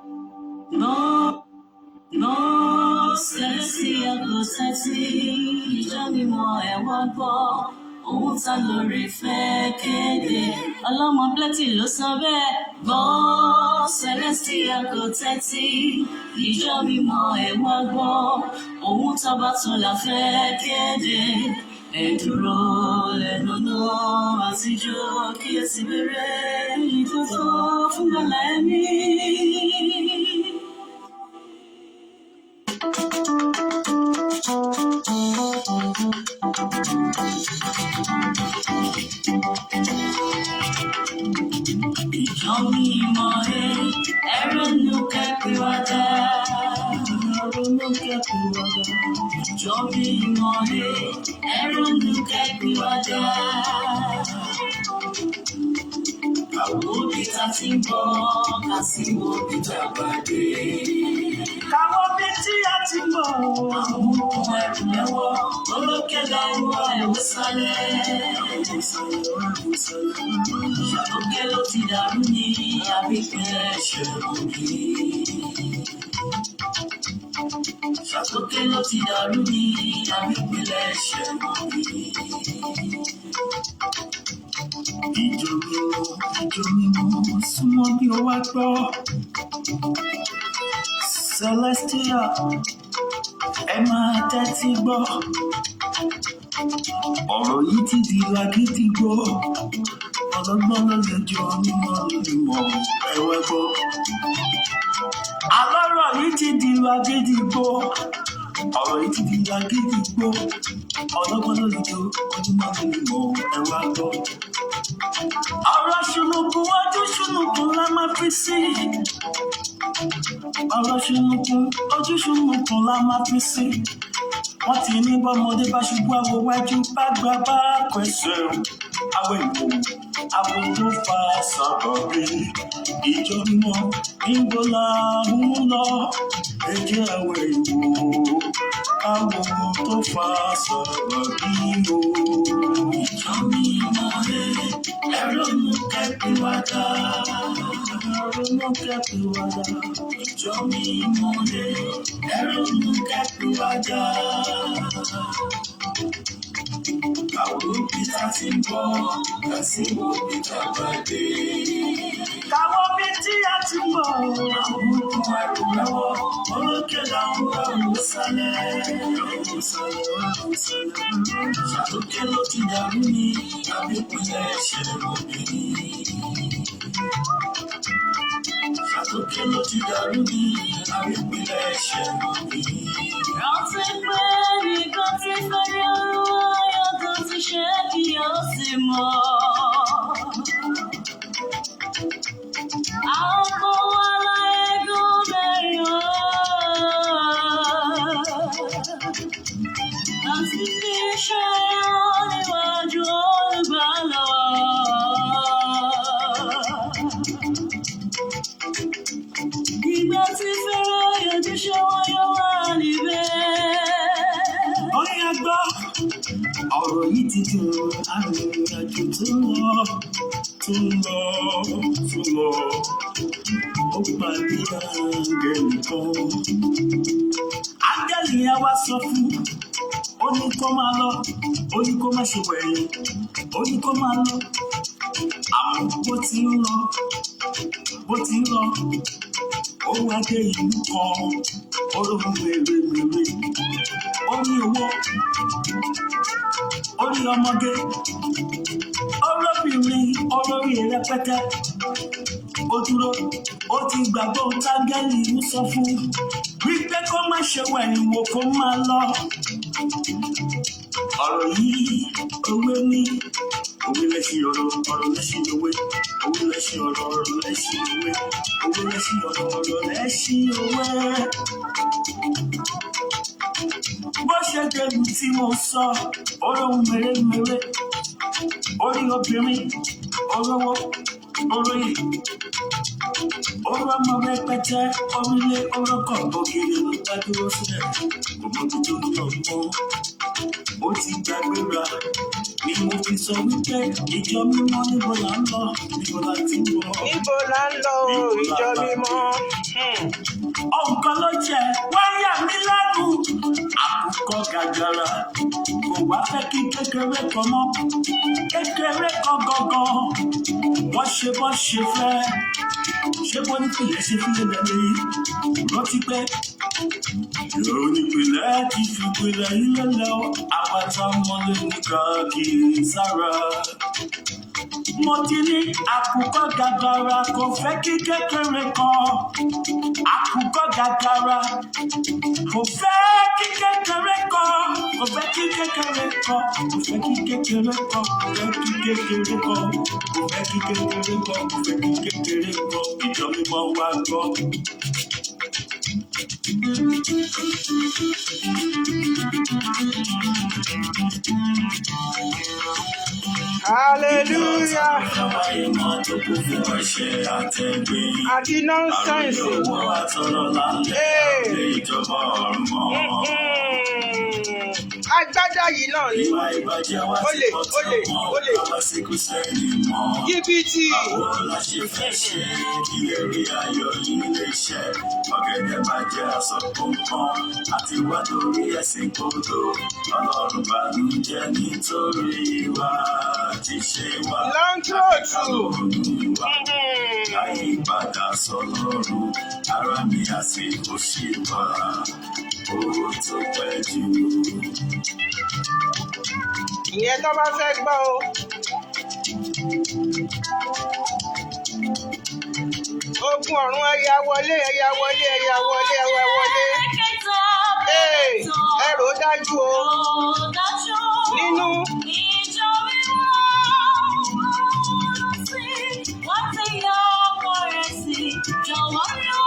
No, no, Celestial kò tẹ́tí, ìjọ mímọ́ ẹ̀ wá gbọ́. Òun ta lórí fẹ́ kéde. Ọlọ́mọ Plenty ló sọ bẹ́ẹ̀. Gbọ́, Celestial kò tẹ́tí, ìjọ mímọ́ ẹ̀ wá gbọ́. Òun tọ́ba tún la fẹ́ kéde. Ẹ dúró lẹ́nu náà àtijọ́ kí ẹ sì bẹ̀rẹ̀ èyí tó tọ́ fún gbàlà ẹ̀mí. Ìjọ mímọ́ ẹ, ẹ ronú kẹ́pìwàdà. Ronú kẹ́pìwàdà. Ìjọ mímọ́ ẹ, ẹ ronú kẹ́pìwàdà. Àwo bí ta ti ń bọ̀, ká sì wo bí ta bá dé. Káwọn bí tí a ti mọ̀. Àwọn ohun ẹrù lẹ́wọ̀, olókè lọ́wọ́ ẹ̀wọ̀ sálẹ̀. Ṣàlókè ló ti dàrú ní àbípínlẹ̀ ṣẹ̀rọ̀bí. Ṣàlókè ló ti dàrú ní àbípínlẹ̀ ṣẹ̀rọ̀bí. Ìjọ mímọ́, ìjọ mímọ́, súnmọ́ bí o wá gbọ́. Celestial, ẹ máa tẹ́tí gbọ́. Ọ̀rọ̀ yìí ti di lagídígbò. Ọlọ́gbọ́n ló lè jọ mímọ́ lójúmọ́ ẹ wá gbọ́. Alọ́rọ̀ yìí ti di lagídígbò. Ọ̀rọ̀ yìí ti di lagídígbò. Ọlọ́gbọ́n ló lè jọ mímọ́ lójúmọ́ ẹ wá gbọ́. Ọ̀rọ̀ ṣùnùkùn, ojú ṣùnùkùn la máa fi sí. Ọ̀rọ̀ ṣùnùkùn, ojú ṣùnùkùn la máa fi sí. Wọ́n ti ní bọ́mọdé bá ṣubú àwọ̀ wájú bá gbà bá kẹsẹ̀. Àwọ̀ ìwò, àwọ̀ tó fa sábàbí. Ìjọ mímọ́, níbo la ń lọ? Ẹ jẹ́ àwọ̀ ìwò, àwọ̀ tó fa sábàbí o. Ìjọ mímọ́ ẹ, ẹ ronú kẹ́pìwàdà. Ronú kẹ́pìwàdà. Ìjọ mímọ́ ẹ, ẹ ronú kẹ́pìwàdà. Àwọn òbí ta ti ń bọ̀, ká sì wo bí ta bá dé. Káwọn bí tí a ti mọ̀. Àwọn ohun ẹrù lọ́wọ́, olókè làwọn ẹrù sálẹ̀. Ṣàlókè ló ti dàrú ní àbíkúlẹ̀ ṣẹ̀rọ̀bí. Ṣàlókè ló ti dàrú ní àbíkúlẹ̀ ṣẹ̀rọ̀bí. Rántí pé nìkan ti fẹ́rẹ̀ olúwa yàtọ̀ ti ṣe kí ó sì mọ̀. Àwọn kan wà láyé gómìnà o. Láti fi ṣe wọn níwájú olùgbàlà wa. Ìgbà tí fẹ́rẹ̀ yọjú ṣe wọ́n yóò wà níbẹ̀. Ó yá gbọ́, ọ̀rọ̀ yìí ti dùn arìnrìn-àjò tó ń lọ, tó ń lọ, tó ń lọ. Ó pàdé áńgẹ́lì kan. Áńgẹ́lì yẹn wá sọ fún, ó ní kó máa lọ, ó ní kó má ṣe wẹ̀yìn, ó ní kó máa lọ. Àmọ́ bó ti ń lọ, bó ti ń lọ, ó wá dé ìlú kan, ó lóhun mèremère, ó ní owó, ó ní ọmọge, olóbìnrin olórí rẹpẹtẹ. Ó dúró, ó ti gbàgbọ́ ohun táńgẹ́lì ń sọ fún wípé kó má ṣe wẹ̀yìn wò, kó máa lọ. Ọ̀rọ̀ yìí òwe ní òwe lẹ́sìn ọ̀rọ̀, ọ̀rọ̀ lẹ́sìn òwe, òwe lẹ́sìn ọ̀rọ̀, ọ̀rọ̀ lẹ́sìn òwe, òwe lẹ́sìn ọ̀rọ̀, ọ̀rọ̀ lẹ́sìn òwe. Bó ṣe dẹnu tí mo sọ, olóhùn mèremère, orí obìnrin, olówó, olóyè, ọ̀rọ̀ ọmọ rẹpẹtẹ, orílẹ̀ ọlọ́kọ̀ ògiri ló bá dúró sílẹ̀, kò mọ ibi tó ń lọ mọ́, ó ti gbàgbéra. Ni mo fi sọ wípé ìjọ mímọ́, níbo là ń lọ, níbo la ti ń bọ̀? Níbo là ń lọ o, Níbo la ìjọ bá dé? mímọ́? Gàgàrà kò wá fẹ́ kí kékeré kan mọ́, kékeré kan gangan. Wọ́n ṣe bọ́ ṣe fẹ́, ṣé bó ní pìlẹ̀ ṣe fi lélẹ̀ lẹ́yìn. Rántí pé onípìlẹ̀ ti fi pìlẹ̀ ilé lọ, àwa tá a mọ́lé níka kì í sára. Mo ti ní àkùkọ gàgàrà kò fẹ́ kí kékeré kan. Àkùkọ gàgàrà kò fẹ́ kí kékeré kan, kò fẹ́ kí kékeré kan, kò fẹ́ kí kékeré kan, kò fẹ́ kí kékeré kan, kò fẹ́ kí kékeré kan, kò fẹ́ kí kékeré kan. Ìjọ mímọ́ wa gbọ́. Hallelujah. Ìmọ̀ tó kún fún ẹ̀ṣẹ̀ àtẹ̀gbìn. Àti nonsense. Àròyé owó àtọ̀rọ̀ lálẹ́ Hey. àlẹ́ ìjọba ọ̀run mọ́. Agbádá yìí náà ni. Ìwà ìbàjẹ́ wa ti Olè, pọ̀ olè, tán mọ́, olè. àwa sí Kristẹni mọ́. Jìbìtì. Báwo la ṣe fẹ́ ṣe ìlérí ayọ̀ yìí lè ṣẹ? Ọ̀gẹ̀dẹ̀ bàjẹ́ aṣọ pọ̀npọ̀n àti wá torí ẹ̀sìn kodò. Ọlọ́run bànújẹ́ nítorí wa ti ṣe wá. Long throat. Ronú wa láyé padà sọlọ́run, ara mi àsìkò ṣì wà. Owó tó pẹ́ jù. Ìyẹn tó bá fẹ́ gbọ́ o. Ogun ọ̀run, ẹ̀yà wọlé, ẹ̀yà wọlé, ẹ̀yà wọlé, ẹ̀yà wọlé. Ee, ẹ rò ó dájú o. Nínú Ìjọ mímọ́ sí wọ́n ti yọ ọmọ rẹ̀ sí, jọ̀wọ́ ló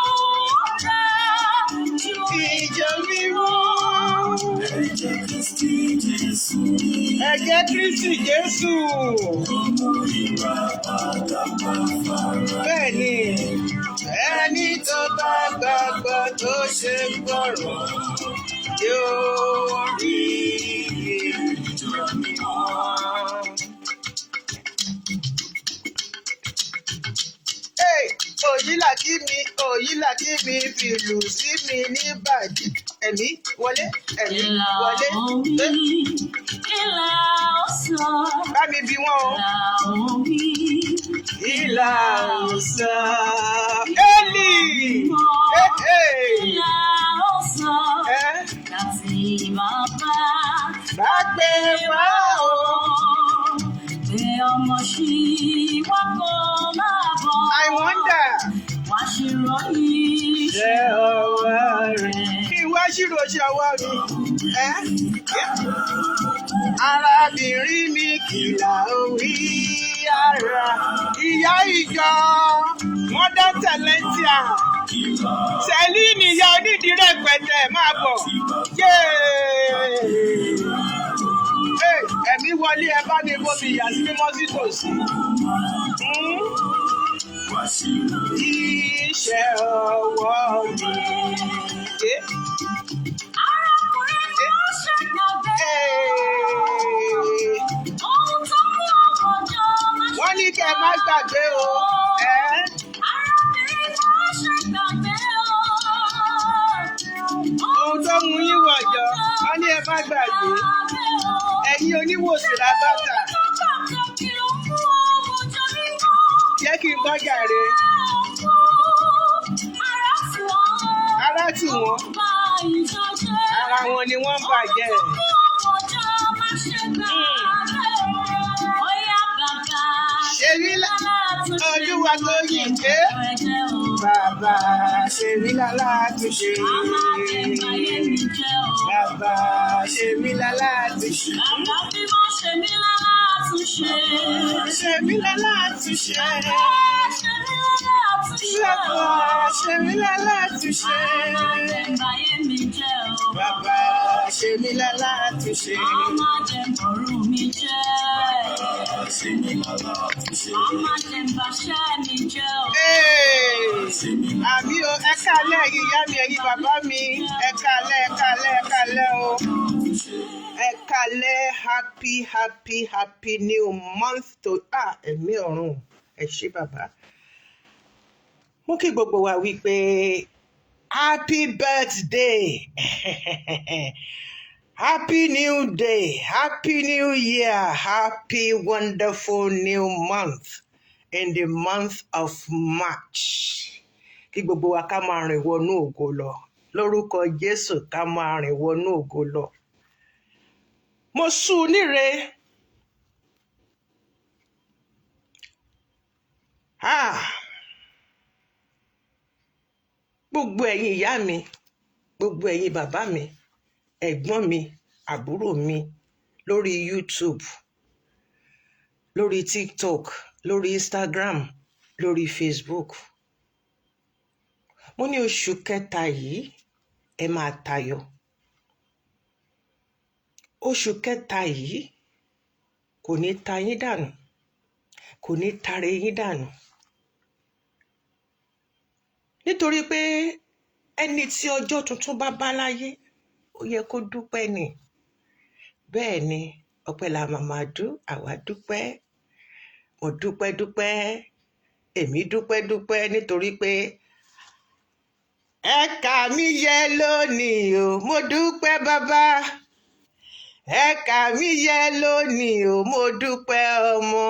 dájú. Ìjọ mímọ́. Ẹ̀jẹ̀ Kristi Jésù ní Ẹ̀jẹ̀ Kristi Jésù. ó mú ìràpadà bá fara. Bẹ́ẹ̀ ni, ẹni tó bá gbàgbọ́ tó ṣe gbọ́rọ̀ yóò rí Ìjọ mímọ́. Hey, òyìnlá kí mi, òyìnlá kí mi, fìlù sí mi níbàdí. Ẹ̀mí wọlé, ẹ̀mí Ìlà wọlé. òwì, Eh, ìlà ọ̀sán, bá mi bí wọ́n o. ìlà òwì, Ìlà ọ̀sán. Eli! Eh, eh. Ìlà ọ̀sán, Eh, láti máa bá bá gbé wá o. Pé ọmọ ṣì wá kó máa bọ̀. I wonder. Wá ṣèrò yìí Ṣé ọwọ́ rẹ̀? Kí n wá ṣírò ṣe ọwọ́ mi. Ẹ́ arábìnrin mi kìlà orí ara. Ìyá ìjọ Mother Talentia. Sẹ́líìnì ìyá onídìí rẹpẹtẹ máa bọ̀. Yéè! Hey, ẹ̀mí wọlé, ẹ bá mi bomi ìyá sí mímọ́ sí tòsí. Wá ṣírò Iṣẹ́ ọwọ́ mi. Eh, Arákùnrin kan ṣàgbàgbé. eh. Ohun tó mú ọkọ̀ má ṣe Wọ́n ní kẹ́ ẹ má gbàgbé o. Ẹ́ Arábìnrin kan ṣàgbàgbé o. Ohun tó mú yín wọ̀jọ, wọ́n ní ẹ má gbàgbé. Ẹ̀yin oníwòsàn làbàtà, jẹ́ kí n gbọ́ jàre. Ara tù wọ́n, ara wọn ni wọ́n ń bàjẹ́. Ṣe mí lá Olúwa tó yìn dé. Bàbá ṣe mí lálátúnṣe. Bàbá ṣe mí lálátúnṣe. Bàbá mímọ́ ṣe mí lálátúnṣe. Ṣe mí lálátúnṣe. Ṣe mí lálátúnṣe. Bàbá ṣe mí lálátúnṣe. Báyé mi jẹ́ o. Bàbá ṣe mí lálátúnṣe. Má jẹ́ bọ̀rù mi jẹ́. Ṣe mí lálátúnṣe. Má jẹ́ bàṣẹ́ mi jẹ́ o. Hey! Ṣe mí Àmì o, ẹ káalẹ́ ẹ̀yin ìyá mi, ẹ̀yin bàbá mi, ẹ káalẹ́, ẹ káalẹ́, ẹ káalẹ́ o. lálátúnṣe. Ẹ káalẹ́, happy, happy, happy new month to ah ẹ̀mí ọ̀run, ẹ ṣé bàbá. Mo kí gbogbo wa wípé happy birthday. Happy new day, happy new year, happy wonderful new month in the month of March. Kí gbogbo wa ká máa rìn wọnú ògo lọ. Lórúkọ Jésù, ká máa rìn wọnú ògo lọ. Mo sùn níre. Ah, gbogbo ẹ̀yin ìyá mi, gbogbo ẹ̀yin bàbá mi, ẹ̀gbọ́n mi, àbúrò mi lórí YouTube, lórí TikTok, lórí Instagram, lórí Facebook. Mo ní oṣù kẹta yìí, ẹ máa tayọ. Oṣù kẹta yìí kò ní ta yín dànù, kò ní tare yín dànù. Nítorí pé ẹni tí ọjọ́ tuntun bá bá láyé, ó yẹ kó dúpẹ́ ni. Bẹ́ẹ̀ ni, ọpẹ́ la máa máa dú, àwa dúpẹ́. Mo dúpẹ́ dúpẹ́, èmi dúpẹ́ dúpẹ́ nítorí pé ẹ̀ka mi yẹ lónìí o, mo dúpẹ́ bàbá. Ẹ̀ka mi yẹ lónìí o, mo dúpẹ́ ọmọ.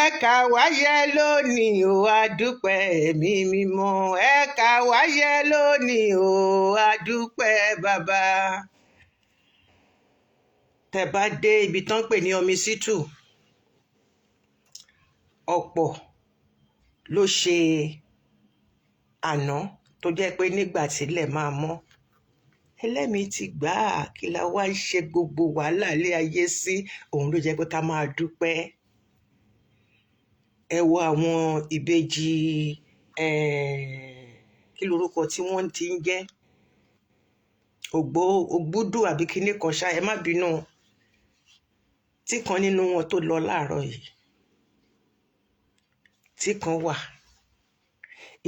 Ẹ̀ka wa yẹ lónìí o, a dúpẹ́ ẹ̀mí mímọ́. Ẹ̀ka wa yẹ lónìí o, a dúpẹ́ bàbá. Tẹ́ bá dé ibi tán pè ní Omisítù, ọ̀pọ̀ ló ṣe àná tó jẹ́ pé nígbà tílẹ̀ máa mọ́, ẹlẹ́mìí ti gbà á. Kí la wá ń ṣe gbogbo wàhálà ilé ayé sí? Òun ló jẹ́ pé ká máa dúpẹ́. Ẹ wo àwọn ìbejì, kí lorúkọ tí wọ́n ti ń jẹ́? Ògbódù àbí kíní kan ṣá, ẹ má bínú. Tí kan nínú wọn tó lọ láàárọ̀ yìí, tí kan wà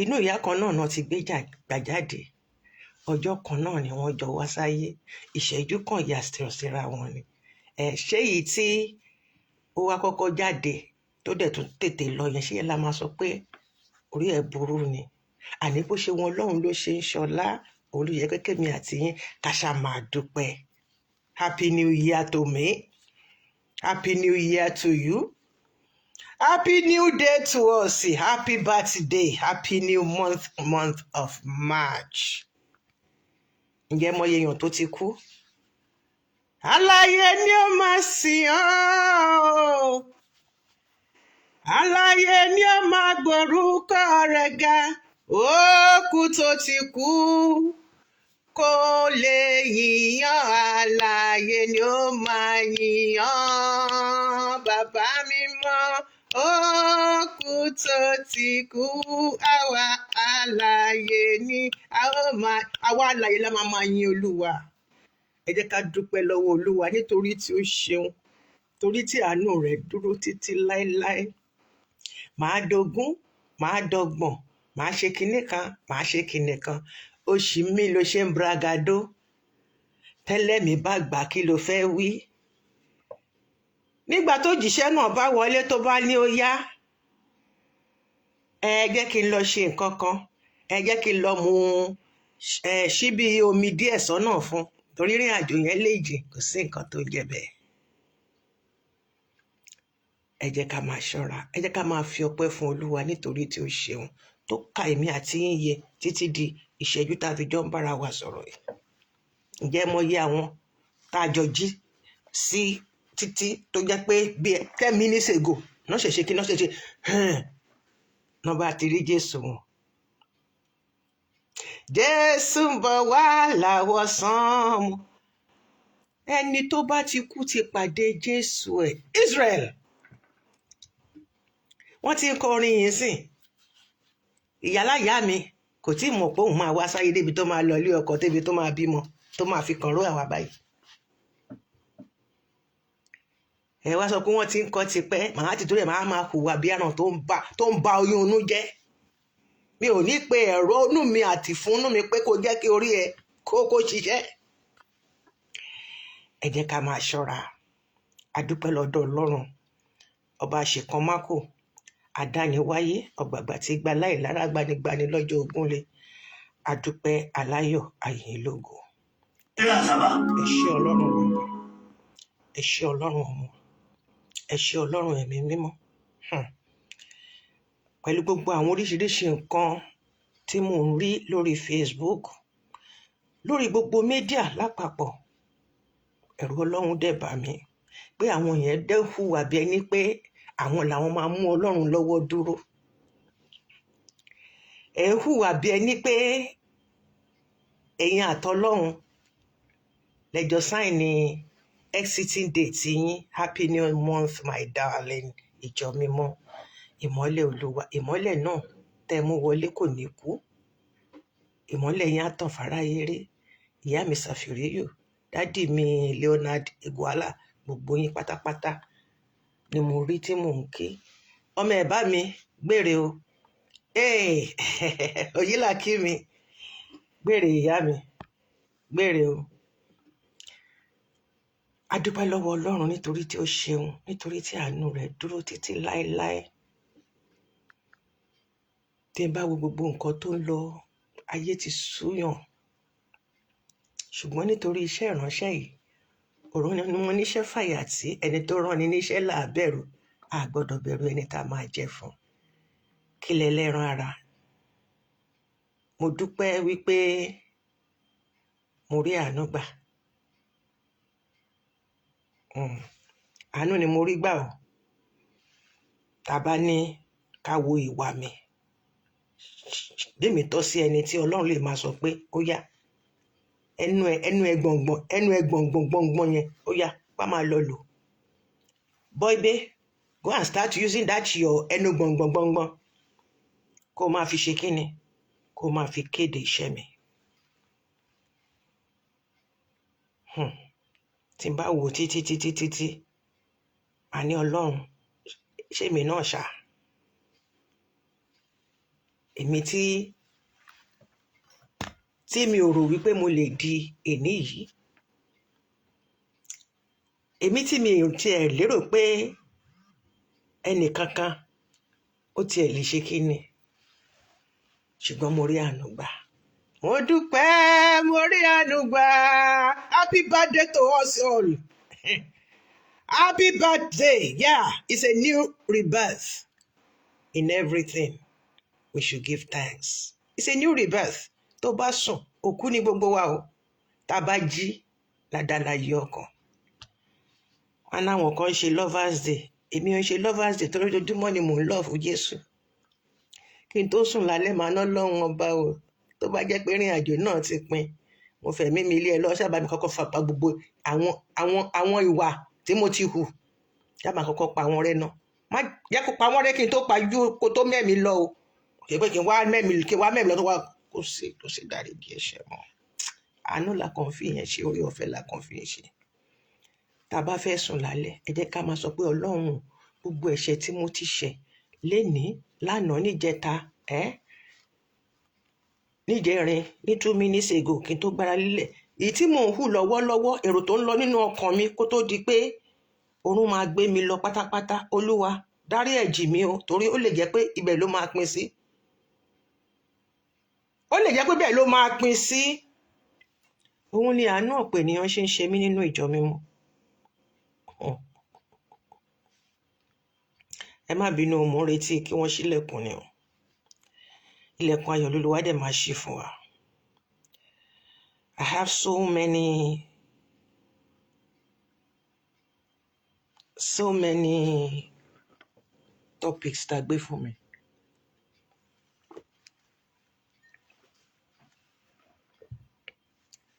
inú ìyá kan náà náà ti gbé gbà jáde. Ọjọ́ kan náà ni wọ́n jọ wá sáyé, ìṣẹ́jú kan yàtọ̀ síra wọn ni. Ẹ ṣé èyí tí ó wá kọ́kọ́ jáde tó dẹ̀ tún tètè lọ yẹn, ṣé yẹn la máa sọ pé orí ẹ̀ burú ni? Àní bó ṣe wọn Ọlọ́run ló ṣe ń ṣọlá, òun ló yẹ pé kémi àti yín ká ṣá máa dúpẹ́. Happy new year to me, happy new year to you, happy new day to us, happy birthday, happy new month, month of March. Ǹjẹ́ mọ iye èèyàn tó ti kú? Aláyé ni ó máa sìn ọ́, aláyé ni ó máa gbórúkọ rẹ̀ ga. Òkú tó ti kú kó lè yìnyàn, aláyé ni ó máa yìnyàn. Bàbá mímọ́, òkú tó ti kú, àwa aláyé ni a ó máa, àwa aláyé la máa máa yin Olúwa. Ẹ jẹ́ ká dúpẹ́ lọ́wọ́ Olúwa nítorí tí ó ṣeun, torí tí àánú rẹ̀ dúró títí láéláé. Màá dogún, màá dọgbọ̀n, màá ṣe kinní kan, màá ṣe kinní kan. Oṣù mi ló ṣe ń bragado. Tẹ́lẹ̀ mi bá gbà, kí ló fẹ́ wí? Nígbà tó jíṣẹ́ náà bá wọlé, tó bá ní ó yá, ẹ jẹ́ kí n lọ ṣe nǹkan kan, ẹ jẹ́ kí n lọ mu ṣíbí omi díẹ̀ sọ́nà fún, torí ìrìn àjò yẹn lè jìn, kò sí nǹkan tó ń jẹ́ bẹ́ẹ̀. Ẹ jẹ́ ká máa ṣọ́ra, ẹ jẹ́ ká máa fi ọpẹ́ fún Olúwa nítorí tí ó ṣeun tó ka èmi àti yín yẹ títí di ìṣẹ́jú tá a fi jọ ń bára wa sọ̀rọ̀ yìí. Ǹjẹ́ mo yẹ àwọn tá a jọ jí sí títí tó jẹ́ pé bí 10 minutes ago náà ṣẹ̀ṣẹ̀ kí náà ṣẹ̀ṣẹ̀ náà bá ti rí Jésù wọn. Jésù ń bọ̀ wá láwọ̀ sánmọ̀. Ẹni tó bá ti kú ti pàdé Jésù ẹ̀. Israel, wọ́n ti ń kọrin yìí sìn. Ìyáláyà mi kò tí ì mọ̀ pé òun máa wá sáyé débi tó máa lọ ilé ọkọ, débi tó máa bímọ, tó máa fi kàn ró àwa báyìí. Ẹ wá sọ pé wọ́n ti ń kọ́ tipẹ́, màá ti torí ẹ̀ máa máa hùwà bí aràn tó ń ba oyún inú jẹ́. Mi ò ní pe ẹ̀rọ inú mi àti fúnnú mi pé kó jẹ́ kí orí ẹ kó ṣiṣẹ́. Ẹ jẹ́ ká máa ṣọ́ra. A dúpẹ́ lọ́dọ̀ Ọlọ́run, ọba àṣekàn mákò, àdániwáyé, ọ̀gbàgbà tí gba láì lára gbanigbani lọ́jọ́ ogúnlé. A dúpẹ́ aláyọ̀ ayìnlógo. Ẹ ṣé Ọlọ́run Bàbá, ẹ ṣé Ọlọ́run Ọmọ, ẹ ṣé Ọlọ́run Ẹ̀mí Mímọ́. Pẹ̀lú gbogbo àwọn oríṣiríṣi nǹkan tí mò ń rí lórí Facebook, lórí gbogbo media lápapọ̀, ẹ̀rù Ọlọ́run dẹ̀ bà mí pé àwọn yẹn dẹ̀ hùwà bí ẹni pé àwọn làwọn máa mú Ọlọ́run lọ́wọ́ dúró. Ẹ̀ ń hùwà bí ẹni pé ẹ̀yin àtọlọ́run lẹ́jọ́ sign ní exiting date yín. Happy new month, my darling. Ìjọ mímọ́, ìmọ́lẹ̀ Olúwa, ìmọ́lẹ̀ náà tẹ́ mú wọlé kò ní kú. Ìmọ́lẹ̀ yín á tàn fáráyé rí. Ìyá mi Sàfìríyù, daddy mi Leonard Iguala, gbogbo yín pátápátá ni mo rí tí mò ń kí. Ọmọ ẹ̀ bá mi gbére o. Ee, Òyìnlá kí mi gbére, ìyá mi gbére o. A dúpẹ́ lọ́wọ́ Ọlọ́run nítorí tí ó ṣeun, nítorí tí àánú rẹ̀ dúró títí láéláé. Tí n bá wo gbogbo nǹkan tó ń lọ, ayé ti súyàn. Ṣùgbọ́n nítorí iṣẹ́ ìránṣẹ́ yìí, òun ni mo níṣẹ́ fàyà tí ẹni tó rán ni níṣẹ́ là á bẹ̀rù. A gbọ́dọ̀ bẹ̀rù ẹni tá a máa jẹ fún. Kí lẹ lẹ́ran ara. Mo dúpẹ́ wípé mo rí àánú gbà. Àánú ni mo rí gbà o. Tá a bá ní ká wo ìwà mi, bí mi tọ́ sí ẹni tí Ọlọ́run lè máa sọ pé ó yá, ẹnu ẹ gbọ̀ngbọ̀n, ẹnu ẹ gbọ̀ngbọ̀n gbọ̀ngbọ̀n yẹn, ó yá, wá máa lọ lò. Boy babe, go and start using that your ẹnu gbọ̀ngbọ̀n gbọ̀ngbọ̀n. Kó máa fi ṣe kíni? Kó máa fi kéde iṣẹ́ mi. Tí n bá wò títí títí títí, màá ní Ọlọ́run, ṣé èmi náà ṣá? Èmi tí mi ò rò wípé mo lè di èní yìí. Èmi tí mi ò tiẹ̀ lérò pé ẹnì kankan ó tiẹ̀ lè ṣe kíni. Ṣùgbọ́n mo rí àánú gbà. Mo dúpẹ́, mo rí àánú gbà. Happy birthday to us all. Happy birthday. Yeah, it's a new rebirth in everything. We should give thanks. It's a new rebirth. Tó bá sùn, òkú ni gbogbo wa o. Tá a bá jí, ládàá yí ọkàn. Wọn láwọn kan ń ṣe Lovers Day. Èmi ò ń ṣe Lovers Day torí ojoojúmọ́ ni mò ń love Jésù. Kí n tó sùn lálẹ́, màá ná lọ́hùn ọba o. Tó bá jẹ́ pé ìrìn àjò náà ti pin, mo fẹ̀mí mi lé ẹ lọ, sábà mi kọ́kọ́ fapá gbogbo àwọn ìwà tí mo ti hù. Sábà kọ́kọ́ pa àwọn rẹ́ náà. Má jẹ́ kó pa wọ́n rẹ́ kí n tó pa ju kó tó mẹ́mi lọ o. Kì í pé kí n wá mẹ́mi lọ tó wá kó sì dáríjì ẹ̀ṣẹ̀ mọ́. Àánú la kàn fi yẹn ṣe, orí ọ̀fẹ́ la kàn fi ṣe. Tá a bá fẹ́ sùn lálẹ́, ẹ jẹ́ ká máa sọ pé Ọlọ́run, gbogbo ẹ̀ṣẹ̀ tí mo ti ṣẹ̀ lénìí, lánàá, níjẹta, níjẹrin, ní 2 minutes ago kí n tó gbára lélẹ̀. Èyí tí mò ń hù lọ́wọ́lọ́wọ́, èrò tó ń lọ nínú ọkàn mi kó tó di pé oorun máa gbé mi lọ pátápátá. Olúwa, dárí ẹ̀ jì mí o, torí ó lè jẹ́ pé ibẹ̀ ló máa pín sí. Ó lè jẹ́ pé bẹ́ẹ̀ ló máa pín sí. Òun ni àánú ọ̀pọ̀ ènìyàn ṣe ń ṣe mí nínú ìjọ mímọ́. Ẹ má bínú o, mò ń retí kí wọ́n ṣílẹ̀kùn ni o. Ilẹ̀kùn ayọ̀ l'Olúwa dẹ̀ máa ṣí fún wa. I have so many topics tá a gbé fún mi.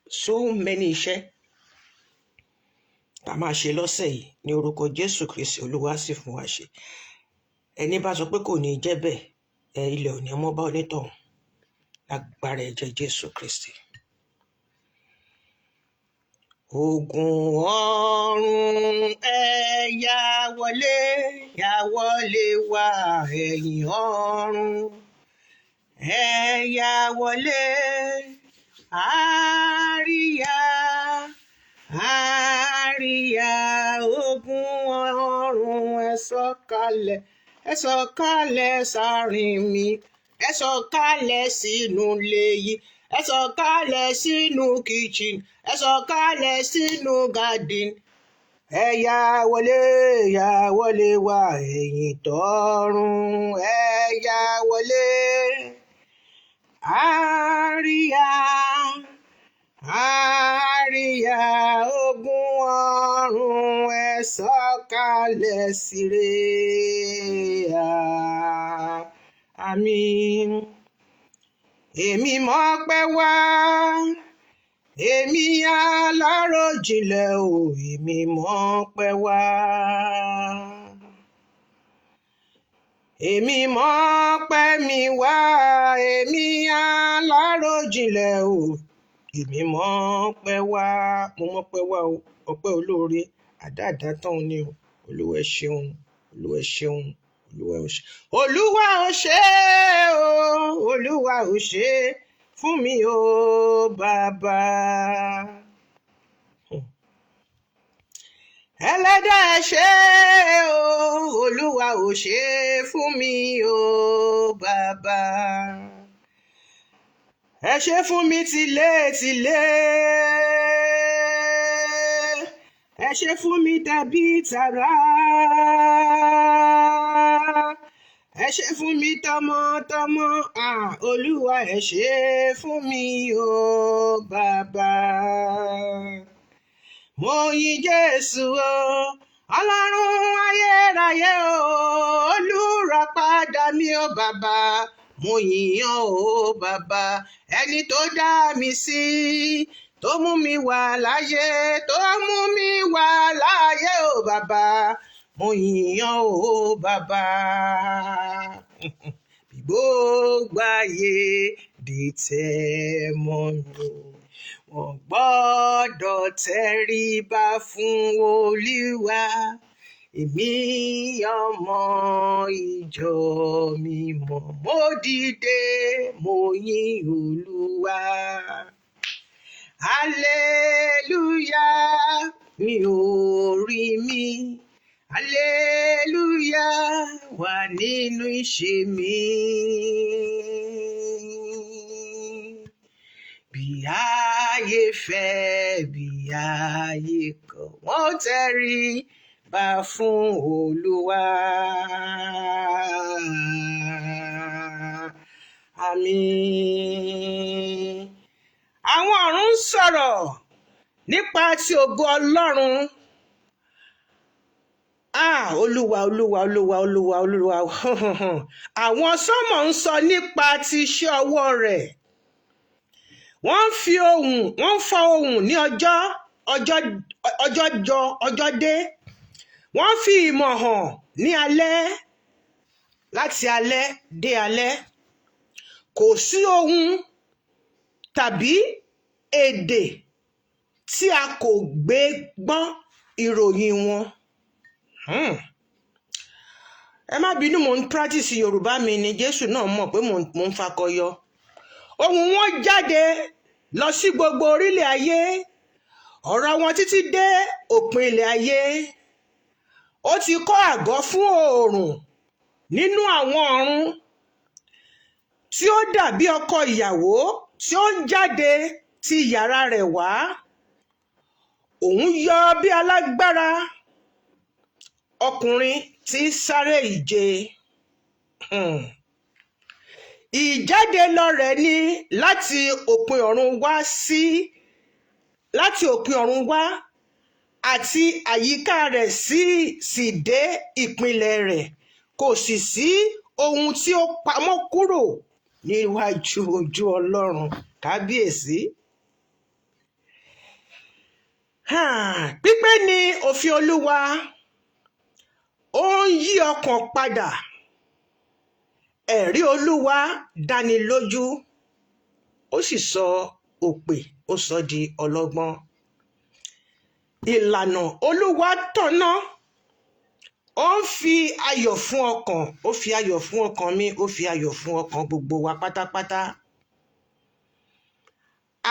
So many iṣẹ́ tá a máa ṣe lọ́sẹ̀ yìí ní orúkọ Jésù Kristi, Olúwa sì fún wa ṣe. Ẹni bá sọ pé kò ní jẹ́ bẹ́ẹ̀, ẹ ilẹ̀ ò ní mọ́ bá onítọ̀hún lágbára ẹ̀jẹ̀ Jésù Kristi. Ogun ọ̀run ẹ yá wọlé, yá wọlé wá, ẹ̀yin ọ̀run ẹ yá wọlé. Àríyá, àríyá, ogun ọ̀run ẹ sọ̀kalẹ̀, ẹ sọ̀kalẹ̀ sáàrin mi, ẹ sọ̀kalẹ̀ sínú ilé yìí, Ẹ sọ̀kalẹ̀ sínú kitchen, ẹ sọ̀kalẹ̀ sínú garden. Ẹ yá wọlé, yá wọlé wá, ẹ̀yin tọ̀run, ẹ yá wọlé. Àríyá, àríyá, ogun ọ̀run, ẹ sọ̀kalẹ̀ síre. Àmín. Èmi mọpẹ́ wá, èmi aláròjinlẹ̀ o, èmi mọpẹ́ wá. Èmi mọpẹ́ mi wá, èmi aláròjinlẹ̀ o, èmi mọpẹ́ wá. Mo mọpẹ́ wá o, ọpẹ́ olóore àdáàdá tán ni o. Olúwa ẹ ṣeun, Olúwa ẹ ṣeun, Olúwa ẹ ṣe. Olúwa ò ṣe o, Olúwa ò ṣe fún mi o bàbá. Ẹlẹ́dàá ẹ ṣé o, Olúwa ò ṣe fún mi o bàbá. Ẹ ṣé fún mi tilétilé. Ẹ ṣé fún mi tẹbí tará. Ẹ ṣé fún mi tọmọtọmọ. Ah, Olúwa ẹ ṣé fún mi o bàbá. Mo yin Jésù o, Ọlọ́run ayérayé o, olùràpadà mi o bàbá. Mo yìn ọ́ o bàbá, ẹni tó dá mi sí, tó mú mi wà láyé, tó mú mi wà láyé o bàbá. Mo yìn ọ́ o bàbá. Bí gbogbo ayé dìtẹ̀ mọ́ mi, wọ́n gbọ́dọ̀ tẹríba fún Olúwa. Èmi ọmọ ìjọ mímọ́, mo dìde, mo yìn Olúwa. Hallelujah, mi ò rí mi. Hallelujah, wà nínú ìṣe mi. Bí ayé fẹ́, bí ayé kọ̀, wọ́n tẹríba fún Olúwa. Àmín. Àwọn ọ̀run ń sọ̀rọ̀ nípa ti ògo Ọlọ́run. Ah, Olúwa, Olúwa, Olúwa, Olúwa, Olúwa. Àwọn sánmọ̀ ń sọ nípa ti iṣẹ́ ọwọ́ rẹ̀. Wọ́n ń fi ohùn, wọ́n ń fọ ohùn ní ọjọ́, ọjọ́, ọjọ́ jọ, ọjọ́ dé. Wọ́n fi ìmọ̀ hàn ní alẹ́, láti alẹ́ dé alẹ́. Kò sí ohun tàbí èdè tí a kò gbé gbọ́ ìròyìn wọn. Ẹ má bínú, mò ń practice Yorùbá mi ni, Jésù náà mọ̀ pé mò ń fakọyọ. Ohùn wọn jáde lọ sí gbogbo orílẹ̀ ayé, ọ̀rọ̀ wọn títí dé òpin ilẹ̀ ayé. Ó ti kọ́ àgọ́ fún oòrùn nínú àwọn ọ̀run, tí ó dàbí ọkọ ìyàwó tí ó ń jáde ti yàrá rẹ̀ wá. Òun yọ bí alágbára ọkùnrin tí ń sáré ìje. Ìjáde lọ rẹ̀ ni láti òpin ọ̀run wá sí, láti òpin ọ̀run wá, àti àyíká rẹ̀ sì dé ìpìlẹ̀ rẹ̀. Kò sì sí ohun tí ó pamọ́ kúrò níwájú ojú Ọlọ́run. Kábíyèsí. Pípé ni òfin Olúwa, ó ń yí ọkàn padà. Ẹ̀rí Olúwa dánilójú, ó sì sọ òpè, ó sọ di ọlọ́gbọ́n. Ìlànà Olúwa tọ̀nà, ó ń fi ayọ̀ fún ọkàn, ó fi ayọ̀ fún ọkàn mi, ó fi ayọ̀ fún ọkàn gbogbo wa pátápátá.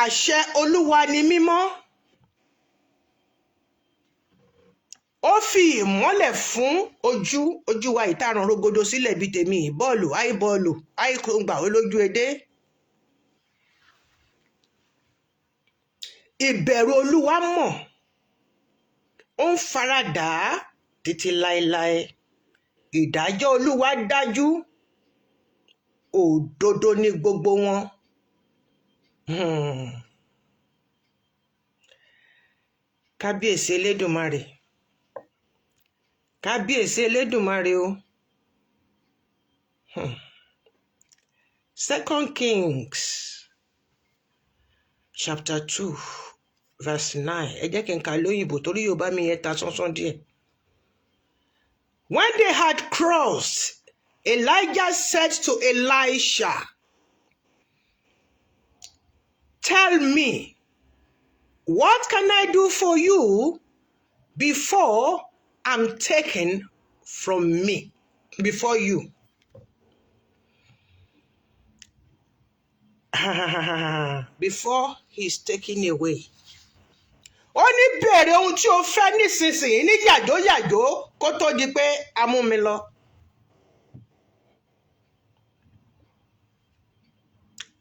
Àṣẹ Olúwa ni mímọ́, ó fi ìmọ́lẹ̀ fún ojú, ojú wa ìtaràn rogodo sílẹ̀ bíi tèmi, bọ́ọ̀lù, àìbọ́ọ̀lù, àìkóńgbà olójú edé. Ìbẹ̀rù Olúwa mọ̀, ó ń faradà á títí láéláé. Ìdájọ́ Olúwa dájú, òdodo ní gbogbo wọn. Kábíyèsí Elédùmarè, kábíyèsí Elédùmarè o. Second Kings chapter 2 verse 9. Ẹ jẹ́ kí n kà lóyìnbó torí Yorùbá mi yẹn ta sánsán díẹ̀. When they had crossed, Elijah said to Elisha, "Tell me, what can I do for you before I'm taken from me, before you?" Before he's taken away. Ó ní béèrè ohun tí o fẹ́ nísinsìnyí ní yàjóyàjó kó tó di pé a mú mi lọ.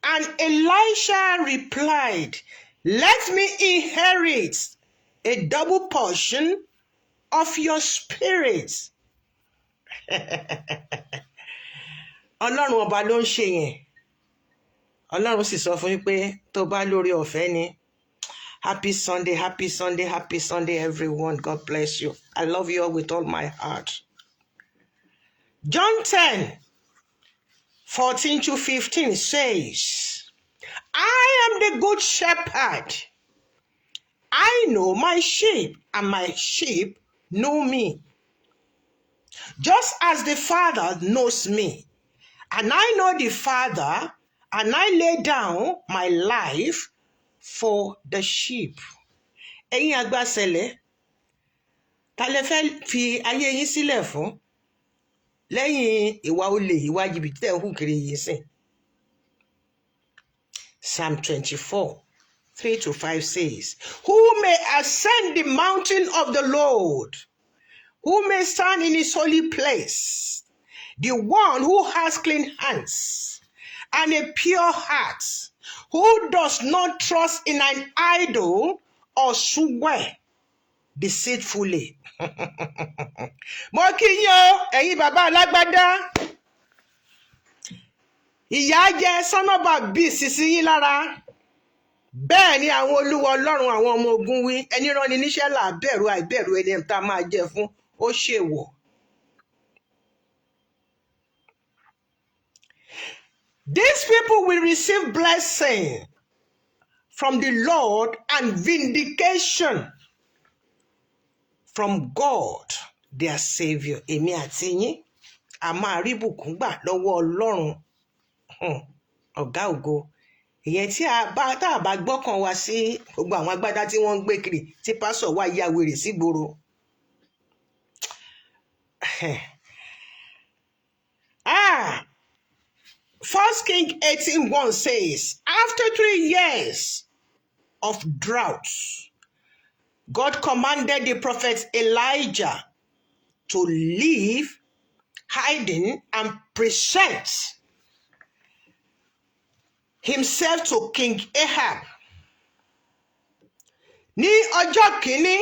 And Elisha replied, "Let me inherit a double portion of your spirit." Ọlọ́run ọba ló ń ṣe yẹn. Ọlọ́run sì sọ fún yín pé tó bá lórí ọ̀fẹ́ ni. Happy Sunday, happy Sunday, happy Sunday, everyone. God bless you. I love you all with all my heart. John 10:14 to 15 says, "I am the good shepherd. I know my sheep, and my sheep know me. Just as the Father knows me, and I know the Father, and I lay down my life for the sheep." Ẹ̀yin àgbàsẹ̀lẹ̀, ta lẹ fẹ́ fi ayé yín sílẹ̀ fún lẹ́yìn ìwà olè, ìwà jìbìtì tẹ̀ ń hù kiri yìí sìn? Psalm 24:3 to 5 says, "Who may ascend the mountain of the Lord? Who may stand in his holy place? The one who has clean hands and a pure heart, who does not trust in an idol or swear deceitfully." Mo kí yín o, ẹ̀yin bàbá alágbádá. Ìyà jẹ sọ́nọ́bà bíi sisi yín lára. Bẹ́ẹ̀ ni àwọn olúwa Ọlọ́run àwọn ọmọ ogun wí, ẹni rán ni níṣẹ́ là bẹ̀rù, àìbẹ̀rù ẹni tá a máa jẹ fún, ó ṣèwọ̀. These people will receive blessing from the Lord and vindication from God, their Savior. Èmi àti yín, a máa rí ìbùkún gbà lọ́wọ́ Ọlọ́run, ọ̀gá ògo. Ìyẹn tí a bá tá a bá gbọ́kàn wá sí gbogbo àwọn agbádá tí wọ́n ń gbé kiri tí pásọ̀ wá ya wèrè sígboro. Ah, First King 18:1 says, "After 3 years of drought, God commanded the prophet Elijah to leave hiding and present himself to King Ahab." Ní ọjọ́ kìíní,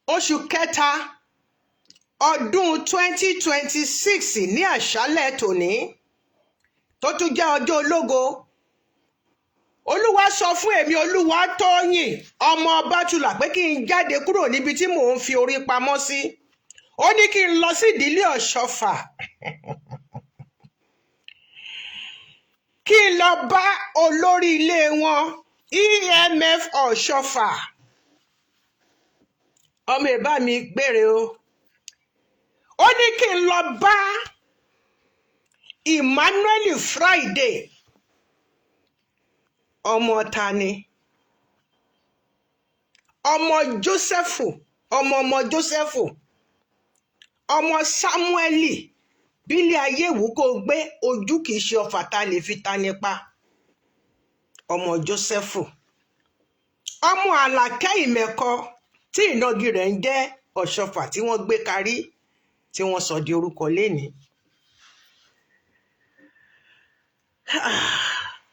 oṣù kẹta, ọdún 2026 ní àṣálẹ́ tòní, tó tún jẹ́ ọjọ́ ológo, Olúwa sọ fún èmi Olúwatóyìn ọmọ Bátúlà pé kí n jáde kúrò níbi tí mò ń fi orí pamọ́ sí. Ó ní kí n lọ sí ìdílé Ọ̀ṣọ́fà, kí n lọ bá olórí ilé wọn, EMF Ọ̀ṣọ́fà. Ọmọ ìbá mi gbére o. Ó ní kí n lọ bá Emmanuel Friday, ọmọ ta ni? Ọmọ Jósẹ́fù, ọmọ ọmọ Jósẹ́fù, ọmọ Sámúẹ́lì. Bílé ayé wù kó gbé ojú kìí ṣe ọfà tá a lè fi ta nípa. Ọmọ Jósẹ́fù, ọmọ Àlàkẹ́ Ìmẹ̀kọ tí ìnagi rẹ̀ ń jẹ́ Ọ̀ṣọ́fà tí wọ́n gbé karí tí wọ́n sọ di orúkọ lénìí.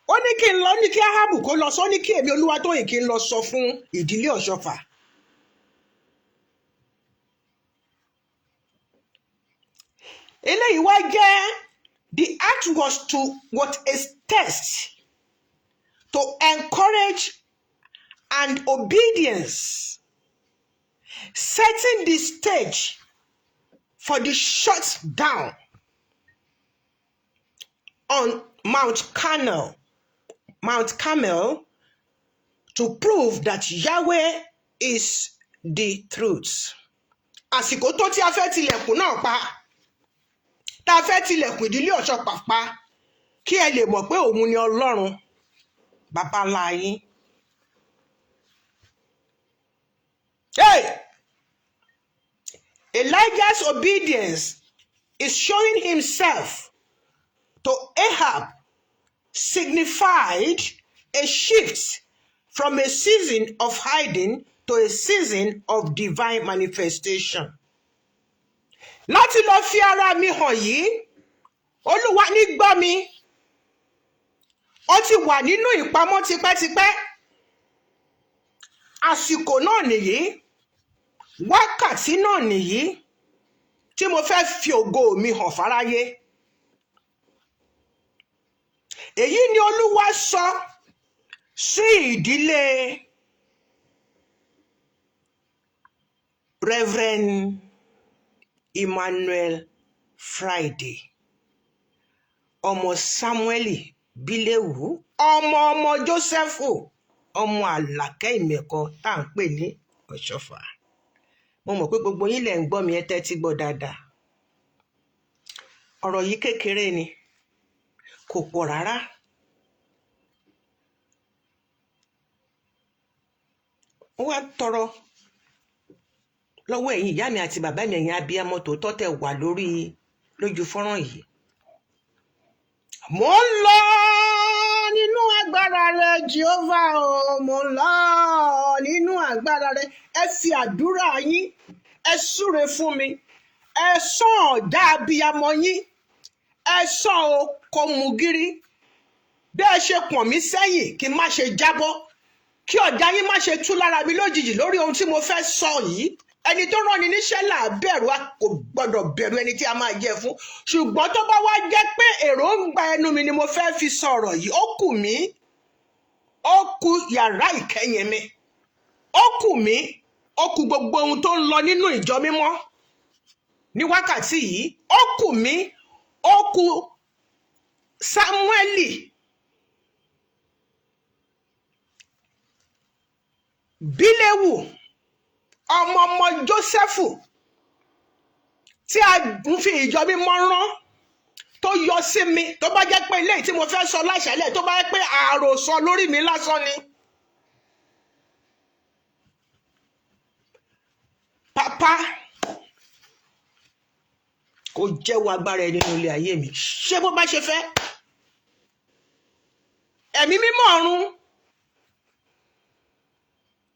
Ó Ní kí n lọ, ní kí Ahabu kó lọ sọ, ní kí èmi Olúwatóyìn kí n lọ sọ fún ìdílé Ọ̀ṣọ́fà. Eléyìí wá jẹ́, the act was to what a test to encourage and obedience, setting the stage for the shutdown on Mount Carmel to prove that Yahweh is the truth. Àsìkò tó tí a fẹ́ tilẹ̀kùn náà pa, tá a fẹ́ tilẹ̀kùn ìdílé Ọ̀ṣọ́fà pa, kí ẹ lè mọ̀ pé òun ni Ọlọ́run bàbá ńlá yín. Hey! Elijah's obedience is showing himself to Ahab signified a shift from a season of hiding to a season of divine manifestation. Láti lọ fi ara mi hàn yìí, Olúwa ní gbọ́ mi, ó ti wà nínú ìpamọ́ tipẹ́tipẹ́. Àsìkò náà nìyí, wákàtí náà nìyí tí mo fẹ́ fi ògo mi hàn fáráyé. Èyí ni Olúwa sọ sí ìdílé Reverend Emmanuel Friday, ọmọ Samueli Bíléwù, ọmọ ọmọ Jósẹ́fù, ọmọ Àlàkẹ́ Ìmẹ̀kọ tá à ń pè ní Ọ̀ṣọ́fà. Mo mọ̀ pé gbogbo yín lẹ̀ ń gbọ́ mi, ẹ tẹ́tí gbọ́ dáadáa. Ọ̀rọ̀ yìí kékeré ni, kò pọ̀ rárá. Ó wá tọrọ lọ́wọ́ ẹ̀yin ìyá mi àti bàbá mi, ẹ̀yin abiyamọ tòótọ́ tẹ̀ wà lórí lójú fọ́nrán yìí. Mo ń lọ nínú agbára rẹ, Jehovah o, mo ń lọ nínú agbára rẹ. Ẹ fi àdúrà yín, ẹ súre fún mi, ẹ sàn ọ̀dà abiyamọ yín, ẹ sàn o kò mú gírí. Bí ẹ ṣe pọ̀n mí sẹ́yìn kí n má ṣe jábọ́, kí ọ̀dà yín má ṣe tú lára mi lójijì lórí ohun tí mo fẹ́ sọ yìí. Ẹni tó rán ni níṣẹ́ là á bẹ̀rù, a kò gbọ́dọ̀ bẹ̀rù ẹni tí a máa jẹ fún. Ṣùgbọ́n tó bá wá jẹ́ pé èròǹgbà ẹnu mi ni mo fẹ́ fi sọ̀rọ̀ yìí, ó kù mí, ó kù yàrá ìkẹyìn mi, ó kù mí, ó kù gbogbo ohun tó ń lọ nínú ìjọ mímọ́ ní wákàtí yìí, ó kù mí, ó kù Sámúẹ́lì Bíléwù, ọmọ ọmọ Jósẹ́fù tí a ń fi ìjọ mímọ́ rán tó yọ sí mi. Tó bá jẹ́ pé eléyìí tí mo fẹ́ sọ láṣálẹ̀, tó bá jẹ́ pé àròsọ lórí mi lásán ni. Pàpá kò jẹ́wọ́ agbára ẹ nínú ilé ayé mi, ṣé bó bá ṣe fẹ́. Ẹ̀mí mímọ́ ọ̀run,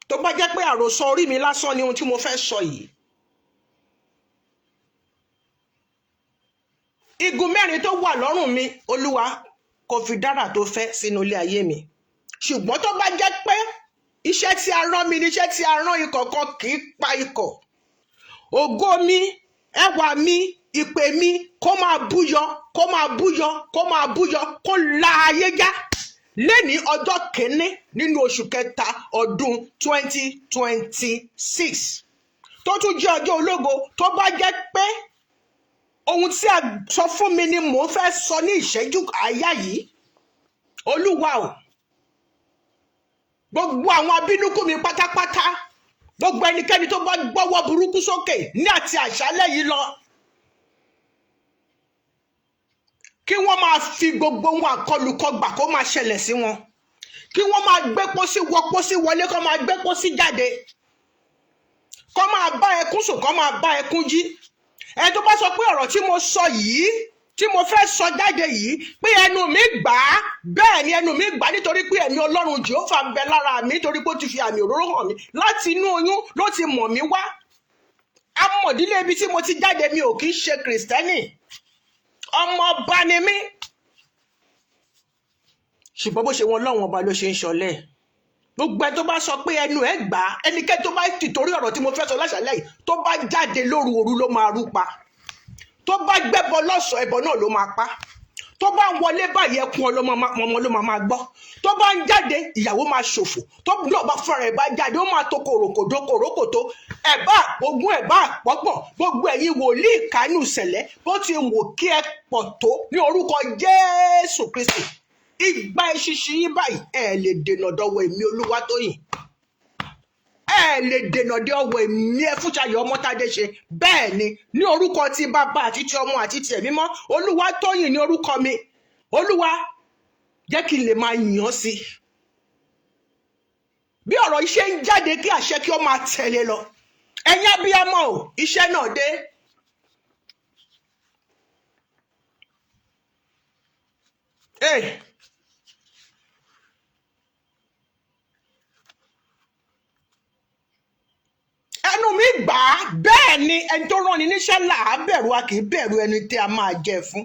tó bá jẹ́ pé àròsọ orí mi lásán ni ohun tí mo fẹ́ sọ yìí. Igun mẹ́rin tó wà lọ́rùn mi, Olúwa kò fi dára tó fẹ́ sínú ilé ayé mi. Ṣùgbọ́n tó bá jẹ́ pé iṣẹ́ tí a rán mi ni iṣẹ́ tí a rán ikọ̀ kan kì í pa ikọ̀. Ògo mi, ẹwà mi, ìpè mi kó máa búyọ, kó máa búyọ, kó máa búyọ, kó la ayé já. Lẹ́ni ọjọ́ kìíní nínú oṣù kẹta ọdún 2026 tó tún jẹ́ ọjọ́ ológo, tó bá jẹ́ pé ohun tí a sọ fún mi ni mò ń fẹ́ sọ ní ìṣẹ́jú àáyá yìí, Olúwa o, gbogbo àwọn abínúkú mi pátápátá, gbogbo ẹnikẹ́ni tó bá gbọ́wọ́ burúkú sókè ní àti àṣálẹ́ yìí lọ, kí wọ́n máa fi gbogbo ohun àkọlùkọgbà kó máa ṣẹlẹ̀ sí wọn, kí wọ́n máa gbé pósí wọ pósí wọlé, kó máa gbé pósí jáde, kó máa bá ẹkún sùn, kó máa bá ẹkún jí. Ẹni tó bá sọ pé ọ̀rọ̀ tí mo sọ yìí, tí mo fẹ́ sọ jáde yìí, pé ẹnu mi gbà á, bẹ́ẹ̀ ni ẹnu mi gbà á, nítorí pé ẹ̀mí Ọlọ́run Jèhófà ń bẹ lára mi, nítorí pé ó ti fi àmì òróró hàn mí láti inú oyún ló ti mọ̀ mí wá. Amọ̀dílé ibi tí mo ti jáde, mi ò kì í ṣe Kìrìsìtẹ́nì, ọmọ ọba ni mí. Ṣùgbọ́n bó ṣe wọn lọ́wọ́n ọba ló ṣe ń ṣọlẹ̀. Gbogbo ẹ tó bá sọ pé ẹnu ẹ gbà á, ẹnikẹ́ni tó bá tìtorí ọ̀rọ̀ tí mo fẹ́ sọ láṣàlẹ̀ yìí tó bá jáde lóru, òru ló máa rú pa. Tó bá gbẹ́bọ lọ́sọ̀ọ́, ẹbọ náà ló máa pa. Tó bá ń wọlé báyìí, ẹkún ọlọ́mọ ọmọ ló máa máa gbọ́. Tó bá ń jáde, ìyàwó máa ṣòfò. Tó náà bá fúnra ẹ̀ bá jáde, ó máa tó kòròkòdó kòrókòtó. Ẹ̀ bá ogún, ẹ̀ bá pọ́pọ̀. Gbogbo ẹ̀yin wòlíì kánú ìṣẹ̀lẹ̀, bó ti wò kí ẹ pọ̀ tó, ní orúkọ Jésù Kristi, ìgbà ìṣinṣin yín báyìí, ẹ lè dènà dọwọ́ èmi Olúwatóyìn, ẹ lè dènà dé ọwọ́ èmi Ẹfúnṣayọ̀ Ọmọtádé ṣe. Bẹ́ẹ̀ ni, ní orúkọ tí Bàbá àti ti Ọmọ àti ti Ẹ̀mí mọ́, Olúwatóyìn ní orúkọ mi. Olúwa, jẹ́ kí n lè máa yàn án sí bí ọ̀rọ̀ iṣẹ́ ń jáde, kí àṣẹ kí ó máa tẹ̀lé lọ. Ẹ̀yin abiyamọ o, iṣẹ́ náà dé. Hey. Ẹnu mi gbà á. Bẹ́ẹ̀ ni, ẹni tó rán ni níṣẹ́ là á bẹ̀rù, a kì í bẹ̀rù ẹni tí a máa jẹ fún.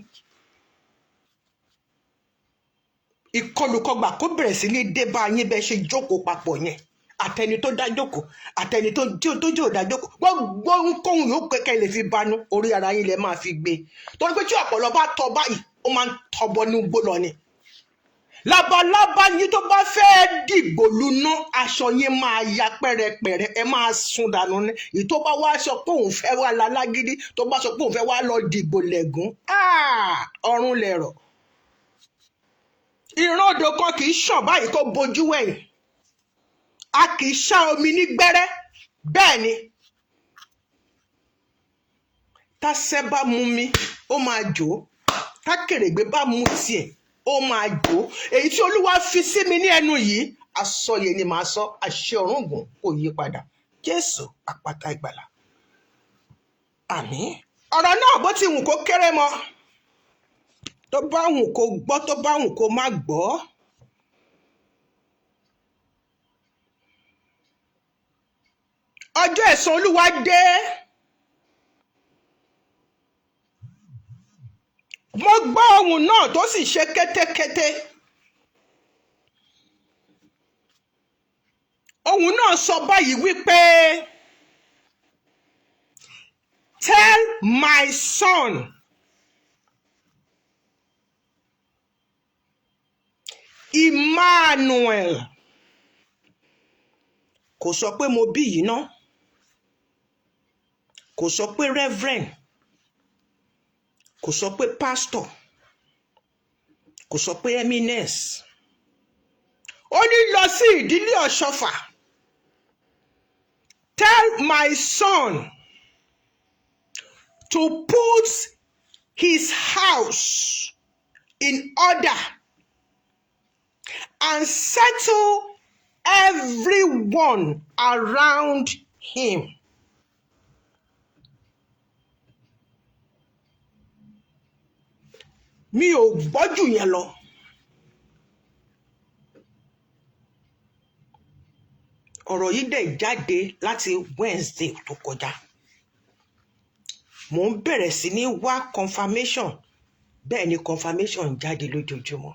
Ìkọlùkọgbà kó bẹ̀rẹ̀ sí ní dé bá yín bẹ́ẹ̀ ṣe jókòó papọ̀ yẹn, àtẹni tó dá jókòó, àtẹni tó jẹ́ ò dá jókòó, gbogbo ohunkóhun yóò kẹ́kẹ́ lè fi banú, orí ara yín lẹ máa fi gbé, torí pé tí ọ̀pọ̀lọ́ bá tọ́ báyìí, ó máa ń tọbọ ní igbó lọ ni. Labalábá yín tó bá fẹ́ dìgbò luná, aṣọ yín máa ya pẹ́rẹpẹ̀rẹ, ẹ máa sun dànù ni. Èyí tó bá wá sọ pé òun fẹ́ wá lalágídí, tó bá sọ pé òun fẹ́ wá lọ dìgbò lẹ̀gún, ọ̀run lẹ̀rọ̀. Ìran odò kan kì í ṣàn báyìí kó bojú wẹ̀yìn, a kì í ṣá omi ní gbẹ́rẹ́. Bẹ́ẹ̀ ni, tásẹ́ bá mú mi, ó máa jò ó. Tákèrègbè bá mú tiẹ̀, ó máa jò ó. Èyí tí Olúwa fi sí mi ní ẹnu yìí, àsọyè ni màá sọ. Àṣẹ ọ̀run kò yí padà. Jésù àpáta ìgbàlà, àmín. Ọ̀rọ̀ náà, bó ti wù kó kéré mọ́, tó bá wù kó gbọ́, tó bá wù kó má gbọ́, ọjọ́ ẹ̀san Olúwa dé. Mo gbọ́ ohùn náà tó sì ṣe kétékété. Ohùn náà sọ báyìí wípé, "Tell my son Emmanuel." Kò sọ pé mo bí yìí ná, kò sọ pé reverend, kò sọ pé pastor, kò sọ pé eminence. Ó ní lọ sí ìdílé Ọ̀ṣọ́fà, "Tell my son to put his house in order and settle everyone around him." Mi ò gbọ́ jù yẹn lọ. Ọ̀rọ̀ yìí dẹ̀ jáde láti Wednesday tó kọjá. Mò ń bẹ̀rẹ̀ sí ní wá confirmation. Bẹ́ẹ̀ ni, confirmation ń jáde lójoojúmọ́.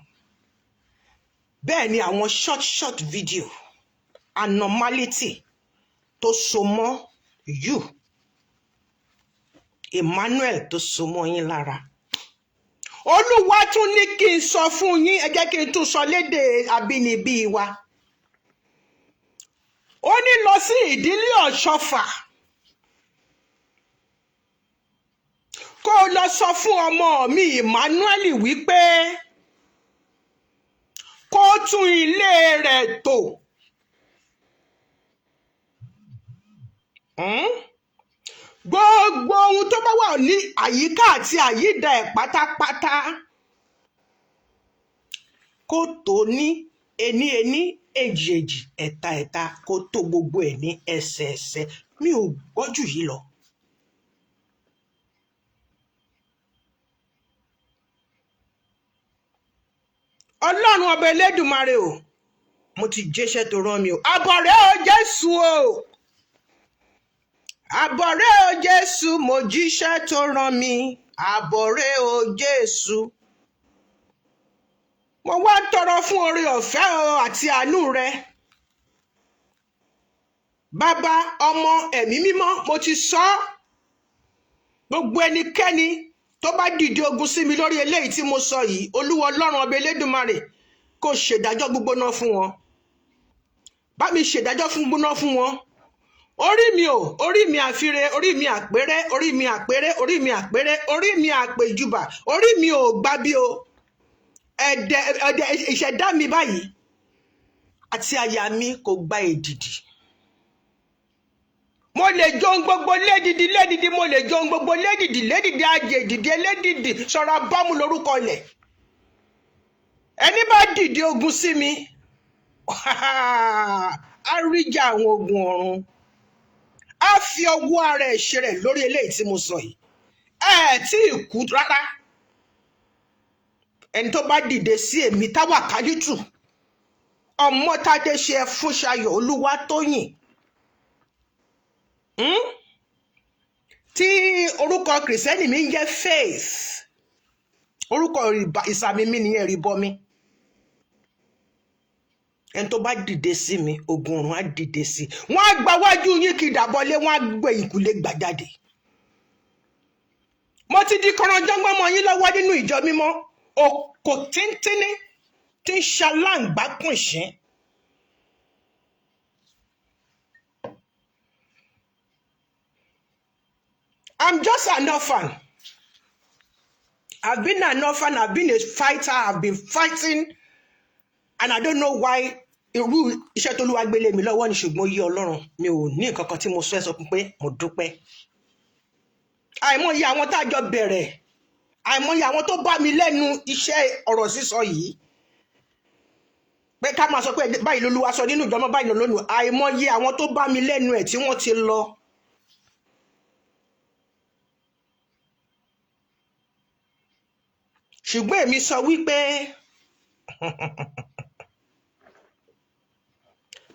Bẹ́ẹ̀ ni, àwọn short short video anomality tó so mọ́ you Emmanuel, tó so mọ́ yín lára. Olúwa tún ní kí n sọ fún yín, ẹ jẹ́ kí n tún sọ lédè abínibí wa. Ó ní lọ sí ìdílé Ọ̀ṣọ́fà, kó o lọ sọ fún ọmọ mi Emmanuel wípé kó tún ilé rẹ̀ tò. Gbogbo ohun tó bá wà ní àyíká àti àyídà ẹ̀ pátápátá, kó tó ní ení ení, èjì èjì, ẹ̀ta ẹ̀ta, kó tó gbogbo ẹ̀ ní ẹsẹẹsẹ. Mi ò gbọ́ jù yìí lọ. Ọlọ́run ọba Elédùmarè o, mo ti jẹ́ṣẹ́ tó rán mi o. Àbọ̀rẹ́ o Jésù o, àbọ̀rẹ́ o Jésù, mo jíṣẹ́ tó rán mi, àbọ̀rẹ́ o Jésù. Mo wá ń tọrọ fún oore ọ̀fẹ́ o àti àánú rẹ, Bàbá, Ọmọ, Ẹ̀mí Mímọ́. Mo ti sọ ọ́, gbogbo ẹnikẹ́ni tó bá dìde ogun sí mi lórí eléyìí tí mo sọ yìí, Olúwa Ọlọ́run ọba Elédùmarè, kó ṣèdájọ́ gbígbóná fún wọn. Bá mi ṣèdájọ́ fún gbóná fún wọn. Orí mi ò, orí mi àfire, orí mi àpérè, orí mi àpérè, orí mi àpérè, orí mi àpèjúbà, orí mi ò gbá bí o. Ẹ̀dẹ̀ ẹ̀dẹ̀ ìṣẹ̀dá mi báyìí àti àyà mi kò gba èdìdì. Mo lè jó ohun gbogbo lédìdí lédìdí, mo lè jó ohun gbogbo lédìdí lédìdí, ajé ìdìdí elédìdí sọ̀rọ̀ bámu lórúkọ ilẹ̀. Ẹni bá dìde ogun sí mi, á ríjà àwọn ogun ọ̀run, á fi ọwọ́ ara ẹ̀ ṣe rẹ̀ lórí eléyìí tí mo sọ yìí. Ẹ tí ì kú rárá. Ẹni tó bá dìde sí èmi, Táwàkálítù Ọmọtádé ṣe Fúnṣayọ̀ Olúwatóyìn, Tí orúkọ Kìrìsìtẹ́nì mi ń jẹ́ Faith, orúkọ ìsàmì mi nìyẹn, ìrìbọmi. Ẹni tó bá dìde sí mi, ogun ọ̀run á dìde sí i. Wọ́n á gba wájú yín kí ìdàbọ̀lé, wọ́n á gbé ìkúlé gbà jáde. Mo ti di kọranjọ́gbọ́n mọ́ yín lọ́wọ́ nínú ìjọ mímọ́, òkò tíntínní tí ń ṣaláǹgbá kùnṣín. I'm just an orphan. I've been an orphan. I've been a fighter. I've been fighting, and I don't know why irú iṣẹ́ tó lúwa gbélé mi lọ́wọ́ ni, ṣùgbọ́n yí Ọlọ́run, mi ò ní nǹkan kan tí mo sọ ẹ́ sọ pé mo dúpẹ́. Àìmọye àwọn tá a jọ bẹ̀rẹ̀, àìmọye àwọn tó bá mi lẹ́nu iṣẹ́ ọ̀rọ̀ sísọ yìí, pé ká máa sọ pé báyìí lolúwa sọ nínú ìjọba, báyìí lónìí, àìmọye àwọn tó bá mi lẹ́nu ẹ̀ tí wọ́n ti lọ. Ṣùgbọ́n èmi sọ wípé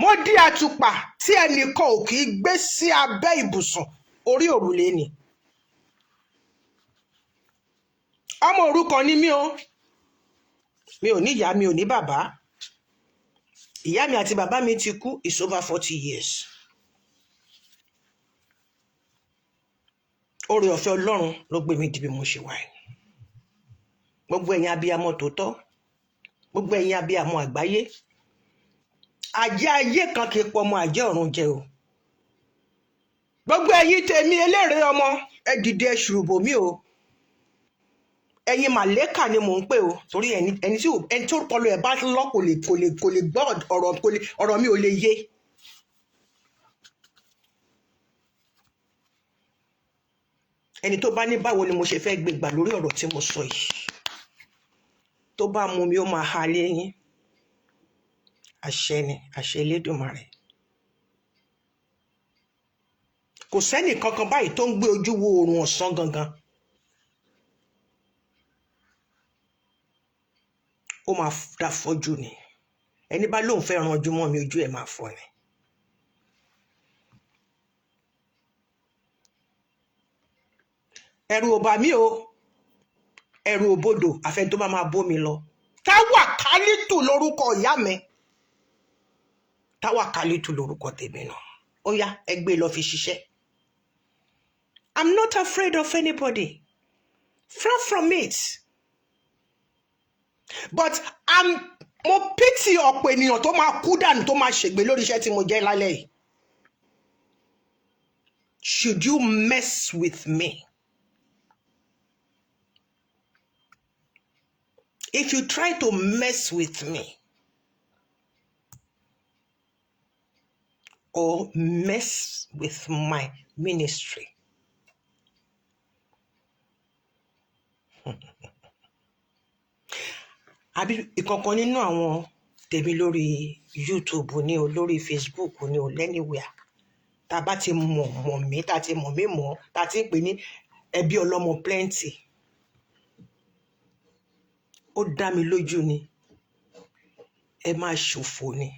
mo di àtùpà tí ẹnìkan ò kì í gbé sí abẹ́ ibùsùn, orí òrùlé ni. Ọmọ òrukàn ni mí o. Mi ò ní ìyá, mi ò ní bàbá. Ìyá mi àti bàbá mi ti kú, is over 40 years. Oore ọ̀fẹ́ Ọlọ́run ló gbé mi di bí mo ṣe wà yìí. Gbogbo ẹ̀yin abiyamọ tòótọ́, gbogbo ẹ̀yin abiyamọ àgbáyé, àjẹ́ ayé kan kì í pọ̀ ọmọ àjẹ́ ọ̀run jẹ o. Gbogbo ẹ̀yin tèmi eléré ọmọ, ẹ dìde, ẹ ṣùrùbò mí o. Ẹ̀yin màlẹ́kà ni mò ń pè o, torí ẹni tí ọpọlọ ẹ̀ bá lọ kò lè gbọ́ ọ̀rọ̀, kò lè, ọ̀rọ̀ mi ò lè yé. Ẹni tó bá ní báwo ni mo ṣe fẹ́ gbé gbà lórí ọ̀rọ̀ tí mo sọ yìí, tó bá mú mi, ó máa ha léyín. Àṣẹ ni, àṣẹ Elédùmarè. Kò sẹ́nì kankan báyìí tó ń gbé ojú wo oòrùn ọ̀sán gangan, ó máa dá fọ́jú ni. Ẹni bá lóun fẹ́ ranjú mọ́ mi, ojú ẹ̀ máa fọ́ ni. Ẹ̀rù ò bà mí o, ẹ̀rù ò bodò, àfẹn tó bá máa bómi lọ. Táwàkálítù lórúkọ ìyá mi, Táwàkálítù lórúkọ tèmi náà. Ó yá, ẹ gbé lọ fi ṣiṣẹ́. I'm not afraid of anybody, far from it, but I'm mo pity ọ̀pọ̀ ènìyàn tó máa kú dànù, tó máa ṣègbè lórí iṣẹ́ tí mo jẹ́ lálẹ́ yìí. Should you mess with me, if you try to mess with me or mess with my ministry, àbí ìkankan nínú àwọn tèmi lórí YouTube ni o, lórí Facebook ni o, anywhere tá a bá ti mọ̀ mọ̀ mí, tá a ti mọ̀ mí mọ̀, tá a ti ń pè ní ẹbí ọlọ́mọ plenty, ó dá mi lójú ni ẹ máa ṣòfò ni.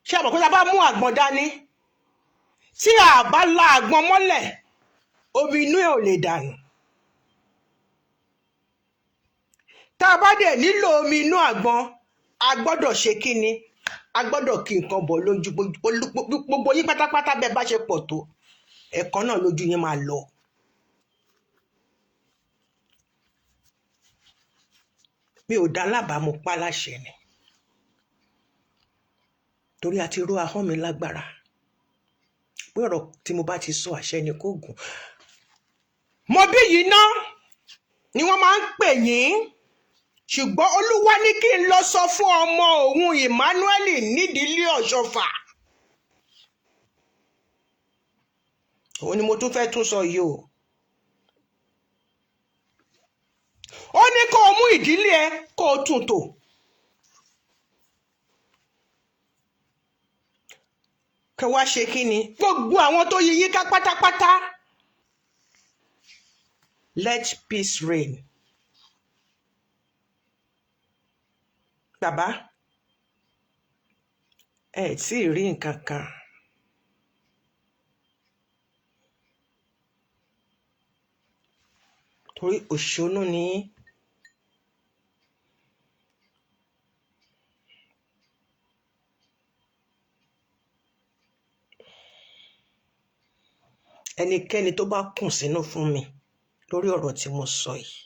Ṣé àmọ̀ pé tá a bá mú àgbọn dání, tí a bá la àgbọn mọ́lẹ̀, omi inú ẹ̀ ò lè dànù. Tá a bá dẹ̀ nílò omi inú àgbọn, a gbọ́dọ̀ ṣe kí ni? A gbọ́dọ̀ kí nǹkan bọ̀ lójú gbogbo yín pátápátá. Bẹ́ẹ̀ bá ṣe pọ̀ tó, ẹ̀kan náà lójú yín máa lọ. Mi ò dá lábàá, mo pa láṣẹ ni, torí a ti ró ahọ́n mi lágbára pé ọ̀rọ̀ tí mo bá ti sọ, àṣẹ ni kò gùn. Mo bí yìí ná ni wọ́n máa ń pè yín, ṣùgbọ́n Olúwa ní kí n lọ sọ fún ọmọ òun Emmanuel nídìílé Ọ̀ṣọ́fà. Òun ni mo tún fẹ́ tún sọ yìí o. Ó ní kó o mú ìdílé ẹ, kó o tún tò. Kẹ wá ṣe kí ni? Gbogbo àwọn tó yí yín ká pátápátá, let peace reign. Bàbá, ẹ tí ì rí nǹkan kan. Torí òṣónú ni yín. Ẹnikẹ́ni tó bá kùn sínú fún mi lórí ọ̀rọ̀ tí mo sọ yìí,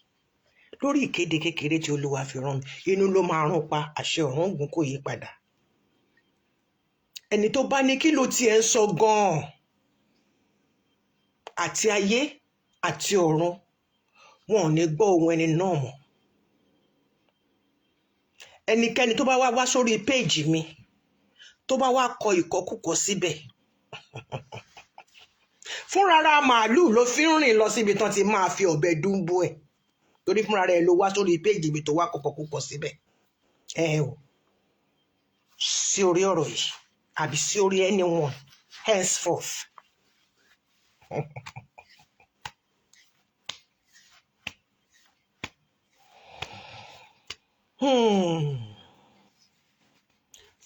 lórí ìkéde kékeré tí Olúwa fi rán mi, inú ló máa rún pa. Àṣẹ ọ̀run ògùn kò yí padà. Ẹni tó bá ní kí ló tiẹ̀ ń sọ gan-an, àti ayé àti ọ̀run, wọn ò ní gbọ́ ohùn ẹni náà mọ́. Ẹnikẹ́ni tó bá wá wá sórí péèjì mi, tó bá wá kọ ìkọkúkọ síbẹ̀, fúnrara màálùú ló fi ń rìn lọ síbi tán ti máa fi ọ̀bẹ dúńbú ẹ̀, torí fúnra rẹ̀ ló wá sórí péèjì mi tó wá kọkọkúkọ síbẹ̀. Ẹ o sí orí ọ̀rọ̀ yìí àbí sí orí anyone henceforth.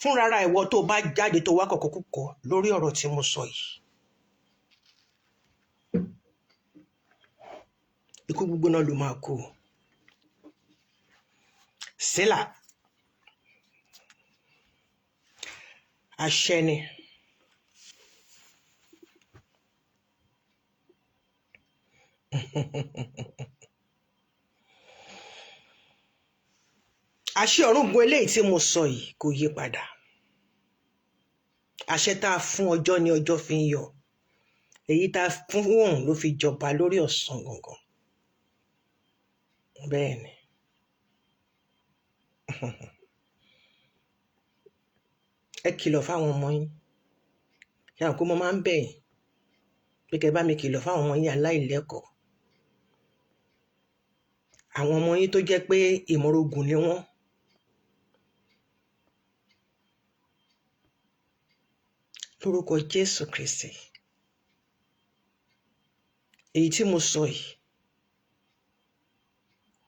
Fúnrara ìwọ tó bá jáde tó wá kọkọkúkọ lórí ọ̀rọ̀ tí mo sọ yìí, ikú gbígbóná ló máa kú. Sílà àṣẹ ni. Àṣẹ ọ̀run gun eléyìí tí mo sọ yìí kò yí padà. Àṣẹ tá a fún ọjọ́ ni ọjọ́ fi ń yọ, èyí tá a fún òun ló fi jọba lórí ọ̀sán gangan. Bẹ́ẹ̀ ni, ẹ kìlọ̀ fáwọn ọmọ yín. Ṣé àwọn kó mo máa ń bẹ̀ yín pé kẹ́ bá mi kìlọ̀ fáwọn ọmọ yín aláìlẹ́kọ̀ọ́, àwọn ọmọ yín tó jẹ́ pé ìmọ̀rògùn ni wọ́n? Lórúkọ Jésù Kristi, èyí tí mo sọ yìí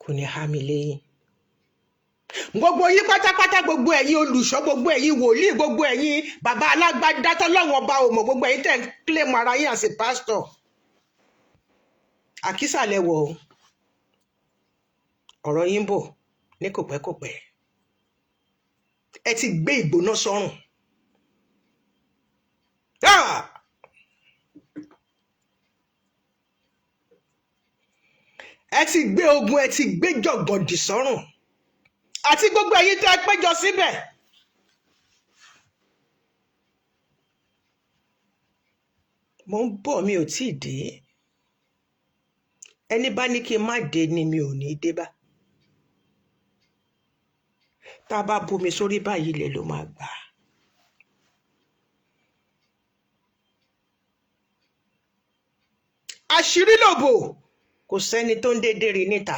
kò ní há mi léyìn. Gbogbo yín pátápátá, gbogbo ẹ̀yin olùṣọ́, gbogbo ẹ̀yin wòlíì, gbogbo ẹ̀yin bàbá alágbádá tọ́lọ́wọ́n ọba ò mọ̀, gbogbo ẹ̀yin tẹ̀ ń claim ara yín as a pastor, àkísà lẹ wọ̀ o. Ọ̀rọ̀ yín bọ̀ ní kòpẹ́kòpẹ́. Ẹ ti gbé ìgbóná sọ́rùn. Ah! Ẹ ti gbé ogun, ẹ ti gbé jọ̀gọ̀dì sọ́rùn, àti gbogbo ẹ̀yin tẹ́ ẹ péjọ síbẹ̀. Mo ń bọ̀, mi ò tí ì dé. Ẹni bá ní kí n má dé ni mi ò ní dé bá. Tá a bá bomi sórí báyìí, ilẹ̀ ló máa gbà. Àṣírí lòbò, kò sẹ́ni tó ń dédé rí níta,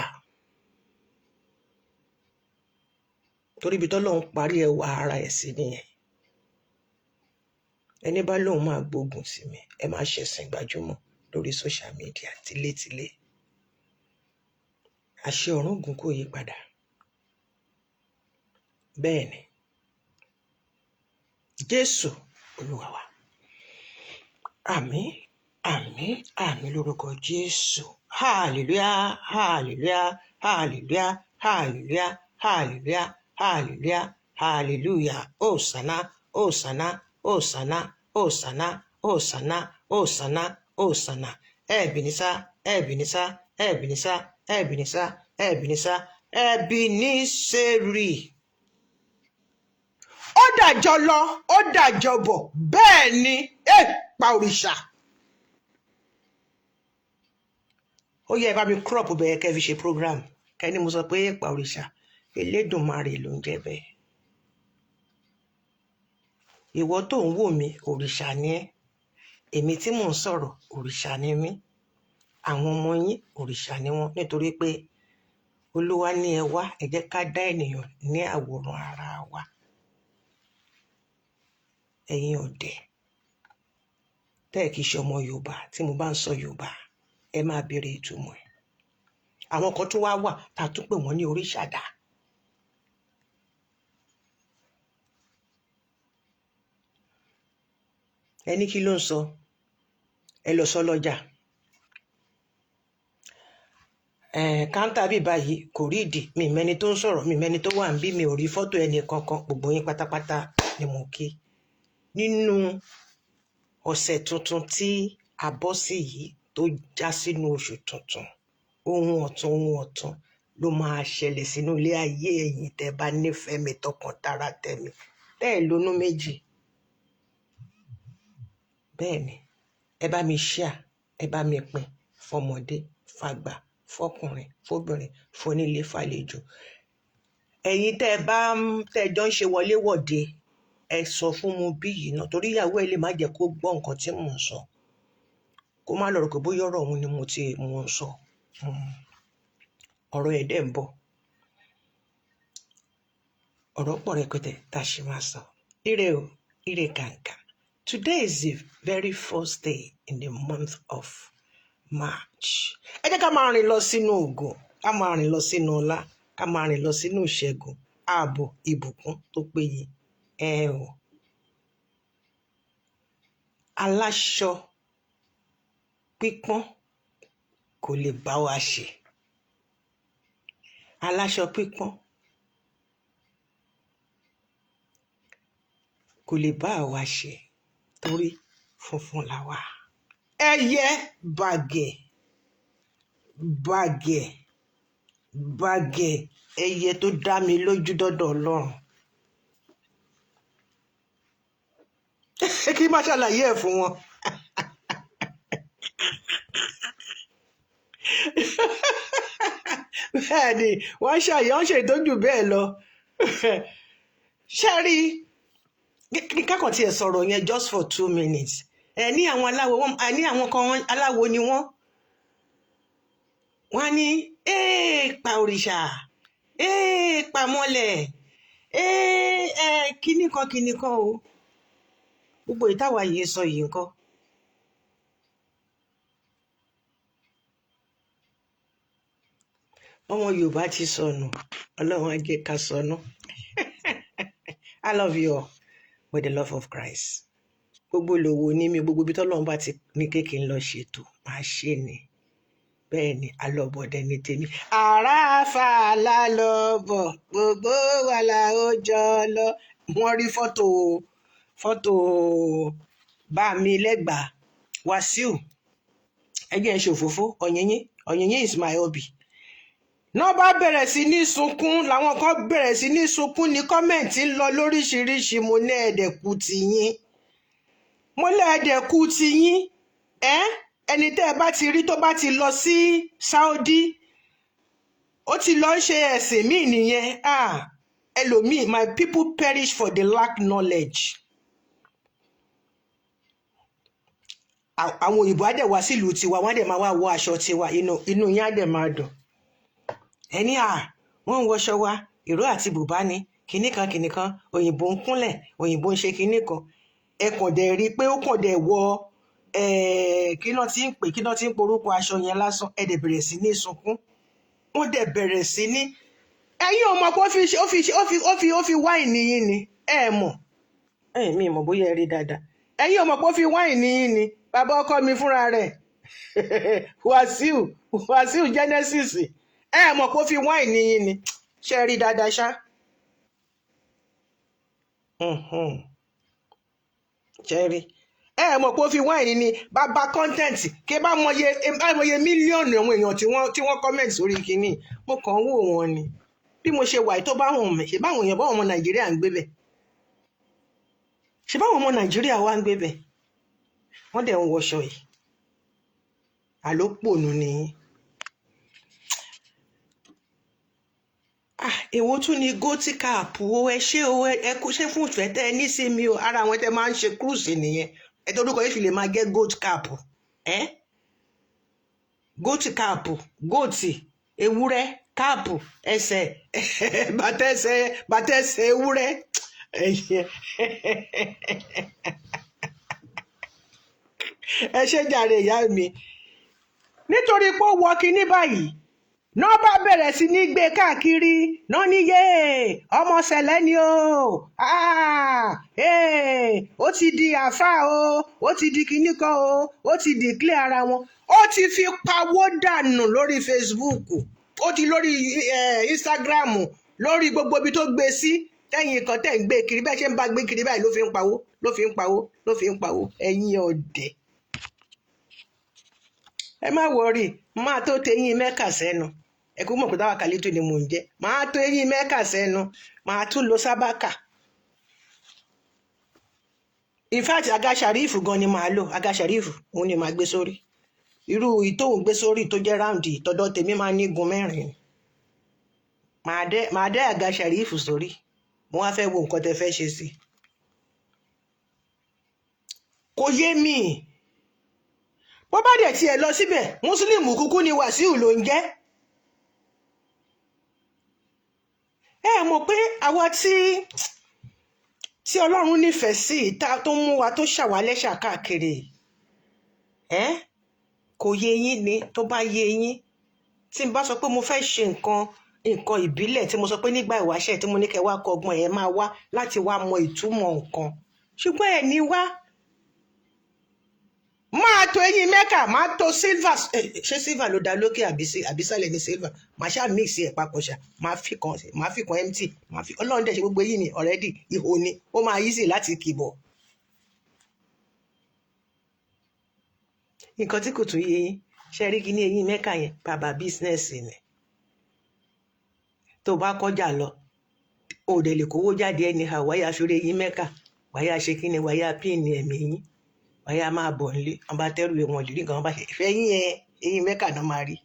torí ibi tọ́lọ́run parí ẹwà ara ẹ̀ sí nìyẹn. Ẹni bá lóun máa gbógun tì mí, ẹ máa ṣẹ̀sìn gbajúmọ̀ lórí social media tilétilé. Àṣẹ ọ̀run gùn kò yí padà. Bẹ́ẹ̀ ni, Jésù Olúwa wa. Àmín, àmín, àmín lórúkọ Jésù. Hallelujah, hallelujah, hallelujah, Hallelujah, hallelujah, hallelujah, hallelujah. Hosanna, hosanna, hosanna, hosanna, hosanna, hosanna, hosanna. Ebenezer, Ebenezer, Ebenezer, Ebenezer, Ebenezer, Ebeneseri. Ó dàjọ lọ, ó dàjọ bọ̀, bẹ́ẹ̀ ni ẹ pa òrìṣà. Ó yẹ ẹ bá mi crop bẹ́ẹ̀ kẹ́ fi ṣe program. Kẹ́ni mo sọ pé ẹ pa òrìṣà, Elédùmarè ló ń jẹ́ bẹ́ẹ̀. Ìwọ tó ń wò mí, òrìṣà ni ẹ́. Èmi tí mò ń sọ̀rọ̀, òrìṣà ni mí. Àwọn ọmọ yín, òrìṣà ni wọ́n, nítorí pé Olúwa ní ẹ wá, ẹ jẹ́ ká dá ènìyàn ní àwòrán ara wa. Ẹ̀yin ọ̀dẹ̀, tẹ́ ẹ̀ kì í ṣe ọmọ Yorùbá, tí mo bá ń sọ Yorùbá, ẹ máa béèrè ìtumọ̀ ẹ̀. Àwọn kan tó wá wà tá a tún pè wọ́n ní oríṣàdá. Ẹ ní kí ló ń sọ? Ẹ lọ sọ lọ́jà. Káńtà bí báyìí kò rí ìdí, mi mẹ́ni tó ń sọ̀rọ̀, mi mẹ́ni tó wà níbí, mi ò rí fọ́tò ẹnì kankan, gbogbo yín pátápátá ni mo kí. Nínú ọ̀sẹ̀ tuntun tí a bọ́ sí yìí tó já sínú oṣù tuntun, ohun ọ̀tun ohun ọ̀tun ló máa ṣẹlẹ̀ sínú ilé ayé ẹ̀yin tẹ́ bá nífẹ̀ẹ́ mi tọkàntara tẹ̀mí, tẹ́ ẹ̀ lónú méjì. Bẹ́ẹ̀ ni, ẹ bá mi share, ẹ bá mi pín fọmọdé, fàgbà, fọkùnrin, fóbìnrin, fonílé, fàlejò. Ẹ̀yin tẹ́ ẹ bá ń tẹ́ ẹ jọ ń ṣe wọléwọ̀de, ẹ sọ fún mo bí yìí náà, torí ìyàwó ẹ lè má jẹ́ kó gbọ́ nǹkan tí mò ń sọ. Kó má lọ rò pé bóyá ọ̀rọ̀ òun ni mo ti mò ń sọ. Ọ̀rọ̀ ẹ̀ dẹ̀ ń bọ̀. Ọ̀rọ̀ pọ̀ rẹpẹtẹ tá a ṣe máa sọ. Ire o, ire kàǹkà. Today is the very first day in the month of March. Ẹ jẹ́ ká máa rìn lọ sínú ògo, ká máa rìn lọ sínú ọlá, ká máa rìn lọ sínú ìṣẹ́gun, ààbò, ìbùkún tó péye. Ẹ o. Aláṣọ pípọ́n kò lè bá wa ṣe. Aláṣọ pípọ́n kò lè bá wa ṣe torí funfun la wà. Ẹyẹ bàgẹ̀ bàgẹ̀ bàgẹ̀, ẹyẹ tó dá mi lójú dọ́dọ̀ Ọlọ́run. Kí n má ṣàlàyé ẹ̀ fún wọn. Bẹ́ẹ̀ ni, wọ́n ṣàyẹ̀ wọ́n ṣe ìtọ́jú bẹ́ẹ̀ lọ. Ṣé rí kí kákan tiẹ̀ sọ̀rọ̀ yẹn just for 2 minutes. Ẹ ní àwọn aláwo, ẹ ní àwọn kan aláwo ni wọ́n. Wọ́n á ní, "Ee, pa òrìṣà, ee, pa mọ́lẹ̀, ee, ẹ kíní kan kíní kan o." Gbogbo ìtawà yìí sọ yìí ńkọ́. Ọmọ Yorùbá ti sọnù, Ọlọ́run á jẹ́ ká sọnù. I love you all with the love of Christ. Gbogbo lòwò ní mi, gbogbo ibi tọ́lọ́run bá ti ní kéèké ń lọ ṣètò, máa ṣe ni. Bẹ́ẹ̀ ni, alọ́bọ̀dẹ ni tèmi. Àràfà lálọ́bọ̀, gbogbo wa la ó jọ lọ. Wọ́n rí fọ́tò bá mi lẹ́gbàá. Wàsíù, ẹ jẹ́ n ṣe òfófó, ọ̀yìnyín, ọ̀yìnyín is my hobby. Náà bá bẹ̀rẹ̀ sí ní sunkún, làwọn kan bẹ̀rẹ̀ sí ní sunkún ní kọ́mẹ̀ntì ń lọ lóríṣiríṣi. Mo ní ẹ̀ẹ́dẹ̀kú ti yín. Mo ní ẹ̀ẹ́dẹ̀kú ti yín. Ẹni tẹ́ ẹ bá ti rí tó bá ti lọ sí Saudi, ó ti lọ ṣe ẹ̀sìn míì nìyẹn. Ẹlòmíì, my people perish for the lack knowledge. Àwọn òyìnbó á dẹ̀ wá sílùú tiwa, wọ́n á dẹ̀ máa wá wọ aṣọ tiwa, inú yín á dẹ̀ máa dùn. Ẹni à, wọ́n ń wọṣọ wa, ìró àti bùbá ni, kinní kan kinní kan, òyìnbó ń kúnlẹ̀, òyìnbó ń ṣe kinní kan. Ẹ kàn dẹ̀ rí i pé ó kàn dẹ̀ wọ, kí náà ti ń pè, kí náà ti ń porúkọ aṣọ yẹn lásán, ẹ dẹ̀ bẹ̀rẹ̀ sí ní sunkún. Wọ́n dẹ̀ bẹ̀rẹ̀ sí ní, ẹ̀yin ò mọ̀ pé ó fi ṣe, ó fi ṣe, ó fi, ó fi, ó fi wáìnì yín ni, ẹ mọ̀. Ẹ̀yin mi mọ̀ bóyá ẹ rí dáadáa. Ẹ̀yin ò mọ̀ pé ó fi wáìnì yín ni, bàbá ọkọ mi fúnra rẹ̀. Wàsíù, Wàsíù Genesis. Ẹ mọ̀ pé ó fi whine yín ni. Ṣe rí dáadáa ṣá? Ṣe rí? Ẹ mọ̀ pé ó fi whine ni. Bàbá content kí ẹ bá mọye mílíọ̀nù àwọn èèyàn tí wọ́n comment sórí kínní. Mo kàn ń wò wọ́n ni bí mo ṣe wà yìí. Tó bá wọn mọ̀, ṣe báwọn èèyàn, báwọn ọmọ Nàìjíríà ń gbé bẹ̀, ṣe báwọn ọmọ Nàìjíríà wá ń gbé bẹ̀, wọ́n dẹ̀ ń wọṣọ yìí. Àlópònú ni yín. Ah, èwo tún ni goatee cap o? Ẹ ṣé o, ẹ kú ṣé fún ìfẹ́ tẹ́ ẹ ní sí mi o. Ara àwọn tẹ́ máa ń ṣe cruise nìyẹn. Ẹ tó orúkọ yìí fi lè máa jẹ́ goat cap, ẹ goat cap, goat ewúrẹ́, cap ẹsẹ̀, bàtẹ́sẹ̀, bàtẹ́sẹ̀ ewúrẹ́. Ẹ ṣé jàre, ìyá mi. Nítorí pé ó wọ kinní báyìí náà, bá bẹ̀rẹ̀ sí ní gbé káàkiri náà ní, yé ọmọ sẹ̀lẹ̀ ni o. Ah, ó ti di àáfàá o, ó ti di kinní kan o, ó ti declare ara wọn. Ó ti fi pawó dànù lórí Facebook, ó ti lórí Instagram, lórí gbogbo ibi tó gbé sí. Tẹ́yìn kan tẹ́ ń gbé kiri, bẹ́ẹ̀ ṣe ń bá gbé kiri báyìí ló fi ń pawó, ló fi ń pawó, ló fi ń pawó. Ẹ̀yin ọ̀dẹ̀, ẹ má worry, máa tó tẹyín Mẹ́kà sẹ́nu. Ẹ kú mọ̀ pé táwa kàlítù ni mò ń jẹ́. Máa tó eyín Mẹ́kà sẹ́nu, máa tún lo sábàkà. In fact, aga sharifu gan ni màá lò. Aga sharifu òun ni màá gbé sórí. Irú ìtóhùn gbé sórí tó jẹ́ round, tọ̀dọ̀ tèmi máa ní gun mẹ́rin. Màá dẹ́ aga sharifu sórí. Mo wá fẹ́ wo nǹkan tẹ fẹ́ ṣe sí. Kò yé mi. Bó bá dẹ̀ tiẹ̀ lọ síbẹ̀, mùsùlùmí kúkú ni Wàsíù ló ń jẹ́. Ẹ mọ̀ pé àwa tí Ọlọ́run nífẹ̀ẹ́ sí, ta tó mú wa, tó ṣàwálẹ́ṣà káàkiri, ẹ kò yé yín ni. Tó bá yé yín, tí n bá sọ pé mo fẹ́ ṣe nǹkan ìbílẹ̀, tí mo sọ pé nígbà ìwáṣẹ̀ tí mo ní kẹ́ wá kọ́ ọgbọ́n, ẹ̀ máa wá láti wá mọ ìtumọ̀ nǹkan, ṣùgbọ́n ẹ̀ ní wá. Máa to eyín Mẹ́kà, máa to silver. Ṣé silver ló dá lókè àbí sàlẹ̀ ní silver? Máa ṣáà mix ẹ̀ papọ̀ ṣá. Máa fi kan empty, máa fi. Ọlọ́run dẹ̀ ṣe gbogbo eyín mi already, ihò ni, ó máa easy láti kìbọ̀. Nǹkan tí kò tún yé yín, ṣe rí kíní eyín Mẹ́kà yẹn, bàbá business ni. Tó bá kọjá lọ, o dẹ̀ lè kówó jáde anyhow. Wáyà ṣorí eyín Mẹ́kà, wáyà ṣe kíni, wáyà píìnì ẹ̀mí yín, wáyà máa bọ̀ nílé. Wọn bá tẹ́rù wọn lè rí nǹkan, wọn bá ṣe ìfẹ́ yín ẹ, eyín Mẹ́kà náà máa rí.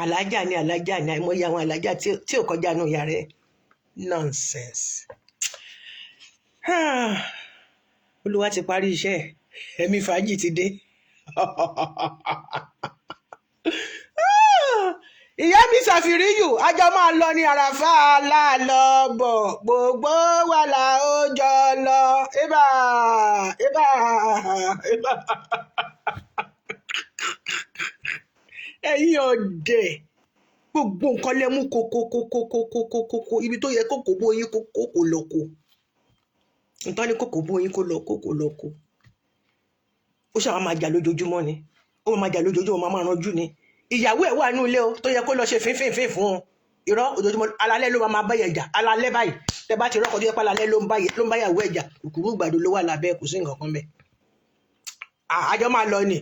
Alájà ni, alájà ni, àìmọye àwọn alájà tí ò kọjá nù yàrá ẹ. Nonsense. Olúwa ti parí iṣẹ́, ẹ̀mí fàájì ti dé. Ìyá mi ṣàfihàn, àjọ máa lọ ní àràfà láàlọ́ bọ̀, gbogbo wa là ó jọ lọ. Ibà ibà ibà. Ẹ̀yin ọ̀dẹ̀, gbogbo nǹkan lẹ mú kókókókókókókó. Ibi tó yẹ kókó bó yín kókó kò lọ kó nítorí kókó bó yín kó lọ kó kò lọ kó. Ó ṣàwọn máa jà lójoojúmọ́ ni, ó máa jà lójoojúmọ́, máa ranjú ni. Ìyàwó ẹ̀ wà nínú ilé o, tó yẹ kó lọ ṣe fínfínfín fún un. Irọ́, ojoojúmọ́ alalẹ́ ló máa bá yẹn jà. Alalẹ́ báyìí, tẹ bá ti rọ́kọ̀ tó yẹ pé alalẹ́ ló ń bá yàwó ẹ̀ jà, kùkùrú ìgbàdo ló wà lábẹ́, kò sí nǹkan kan bẹ́ẹ̀. Àjọ máa lọ ni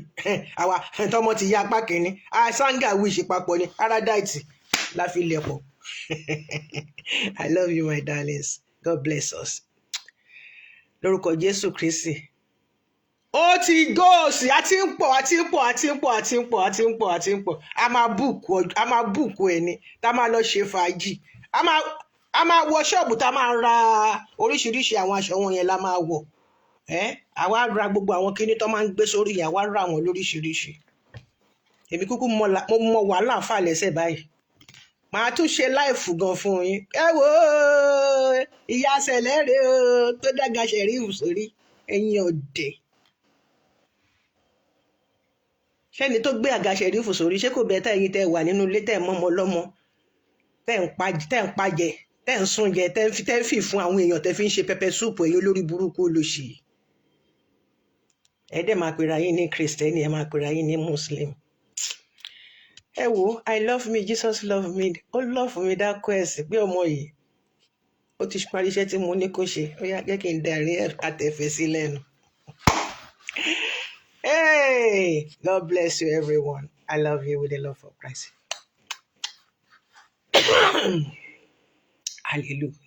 àwa tọmọ ti ya apá kìíní, sanga wish papọ̀ ni, paradise la fi lẹ̀ pọ̀. I love you, my darlings. God bless us. Lórúkọ Jésù Kristi. Ó ti góòsì, a ti ń pọ̀, a ti ń pọ̀, a ti ń pọ̀, a ti ń pọ̀, a ti ń pọ̀, a ti ń pọ̀. A máa búùkù ẹni tá a máa lọ ṣe fàájì. A máa wọ ṣọ́ọ̀bù, tá a máa ra oríṣiríṣi àwọn aṣọ wọn yẹn la máa wọ̀. Àwa ra gbogbo àwọn kinní tó máa ń gbé sórí yẹn, àwa ra wọn lóríṣiríṣi. Èmi kúkú mo mọ wàhálà fà lẹ́sẹ̀ báyìí. Màá tún ṣe láìfù gan fún yín. Ẹ wo ìyá sẹ̀lẹ̀ rè o tó dága ṣẹ̀rífù sórí. Ẹ̀yin ọ̀dẹ̀. Ṣẹ́ni tó gbé àga ṣẹ̀rífù sórí, ṣé kò bẹ́ẹ̀ tá ẹ̀yin tẹ́ wà nínú ilé, tẹ́ mọ́mọ́ lọ́mọ, tẹ́ ń pajẹ, tẹ́ ń sún jẹ, tẹ́ ń fì fún àwọn èèyàn, tẹ́ fi ń ṣe pẹpẹ súùpù, ẹ̀yin olórí burúkú olóṣì. Ẹ dẹ̀ máa pera yín ní Kristẹni, ẹ máa pera yín ní Muslim. Ẹ wo, I love me, Jesus love me. Ó love mi dákú ẹ̀sìn pé ọmọ yìí ó ti parí iṣẹ́ tí mo ní kó ṣe. Ó yá, jẹ́ kí n darí àtẹ̀fẹ́ sí lẹ́nu. Hey, God bless you, everyone. I love you with the love of Christ. Hallelujah.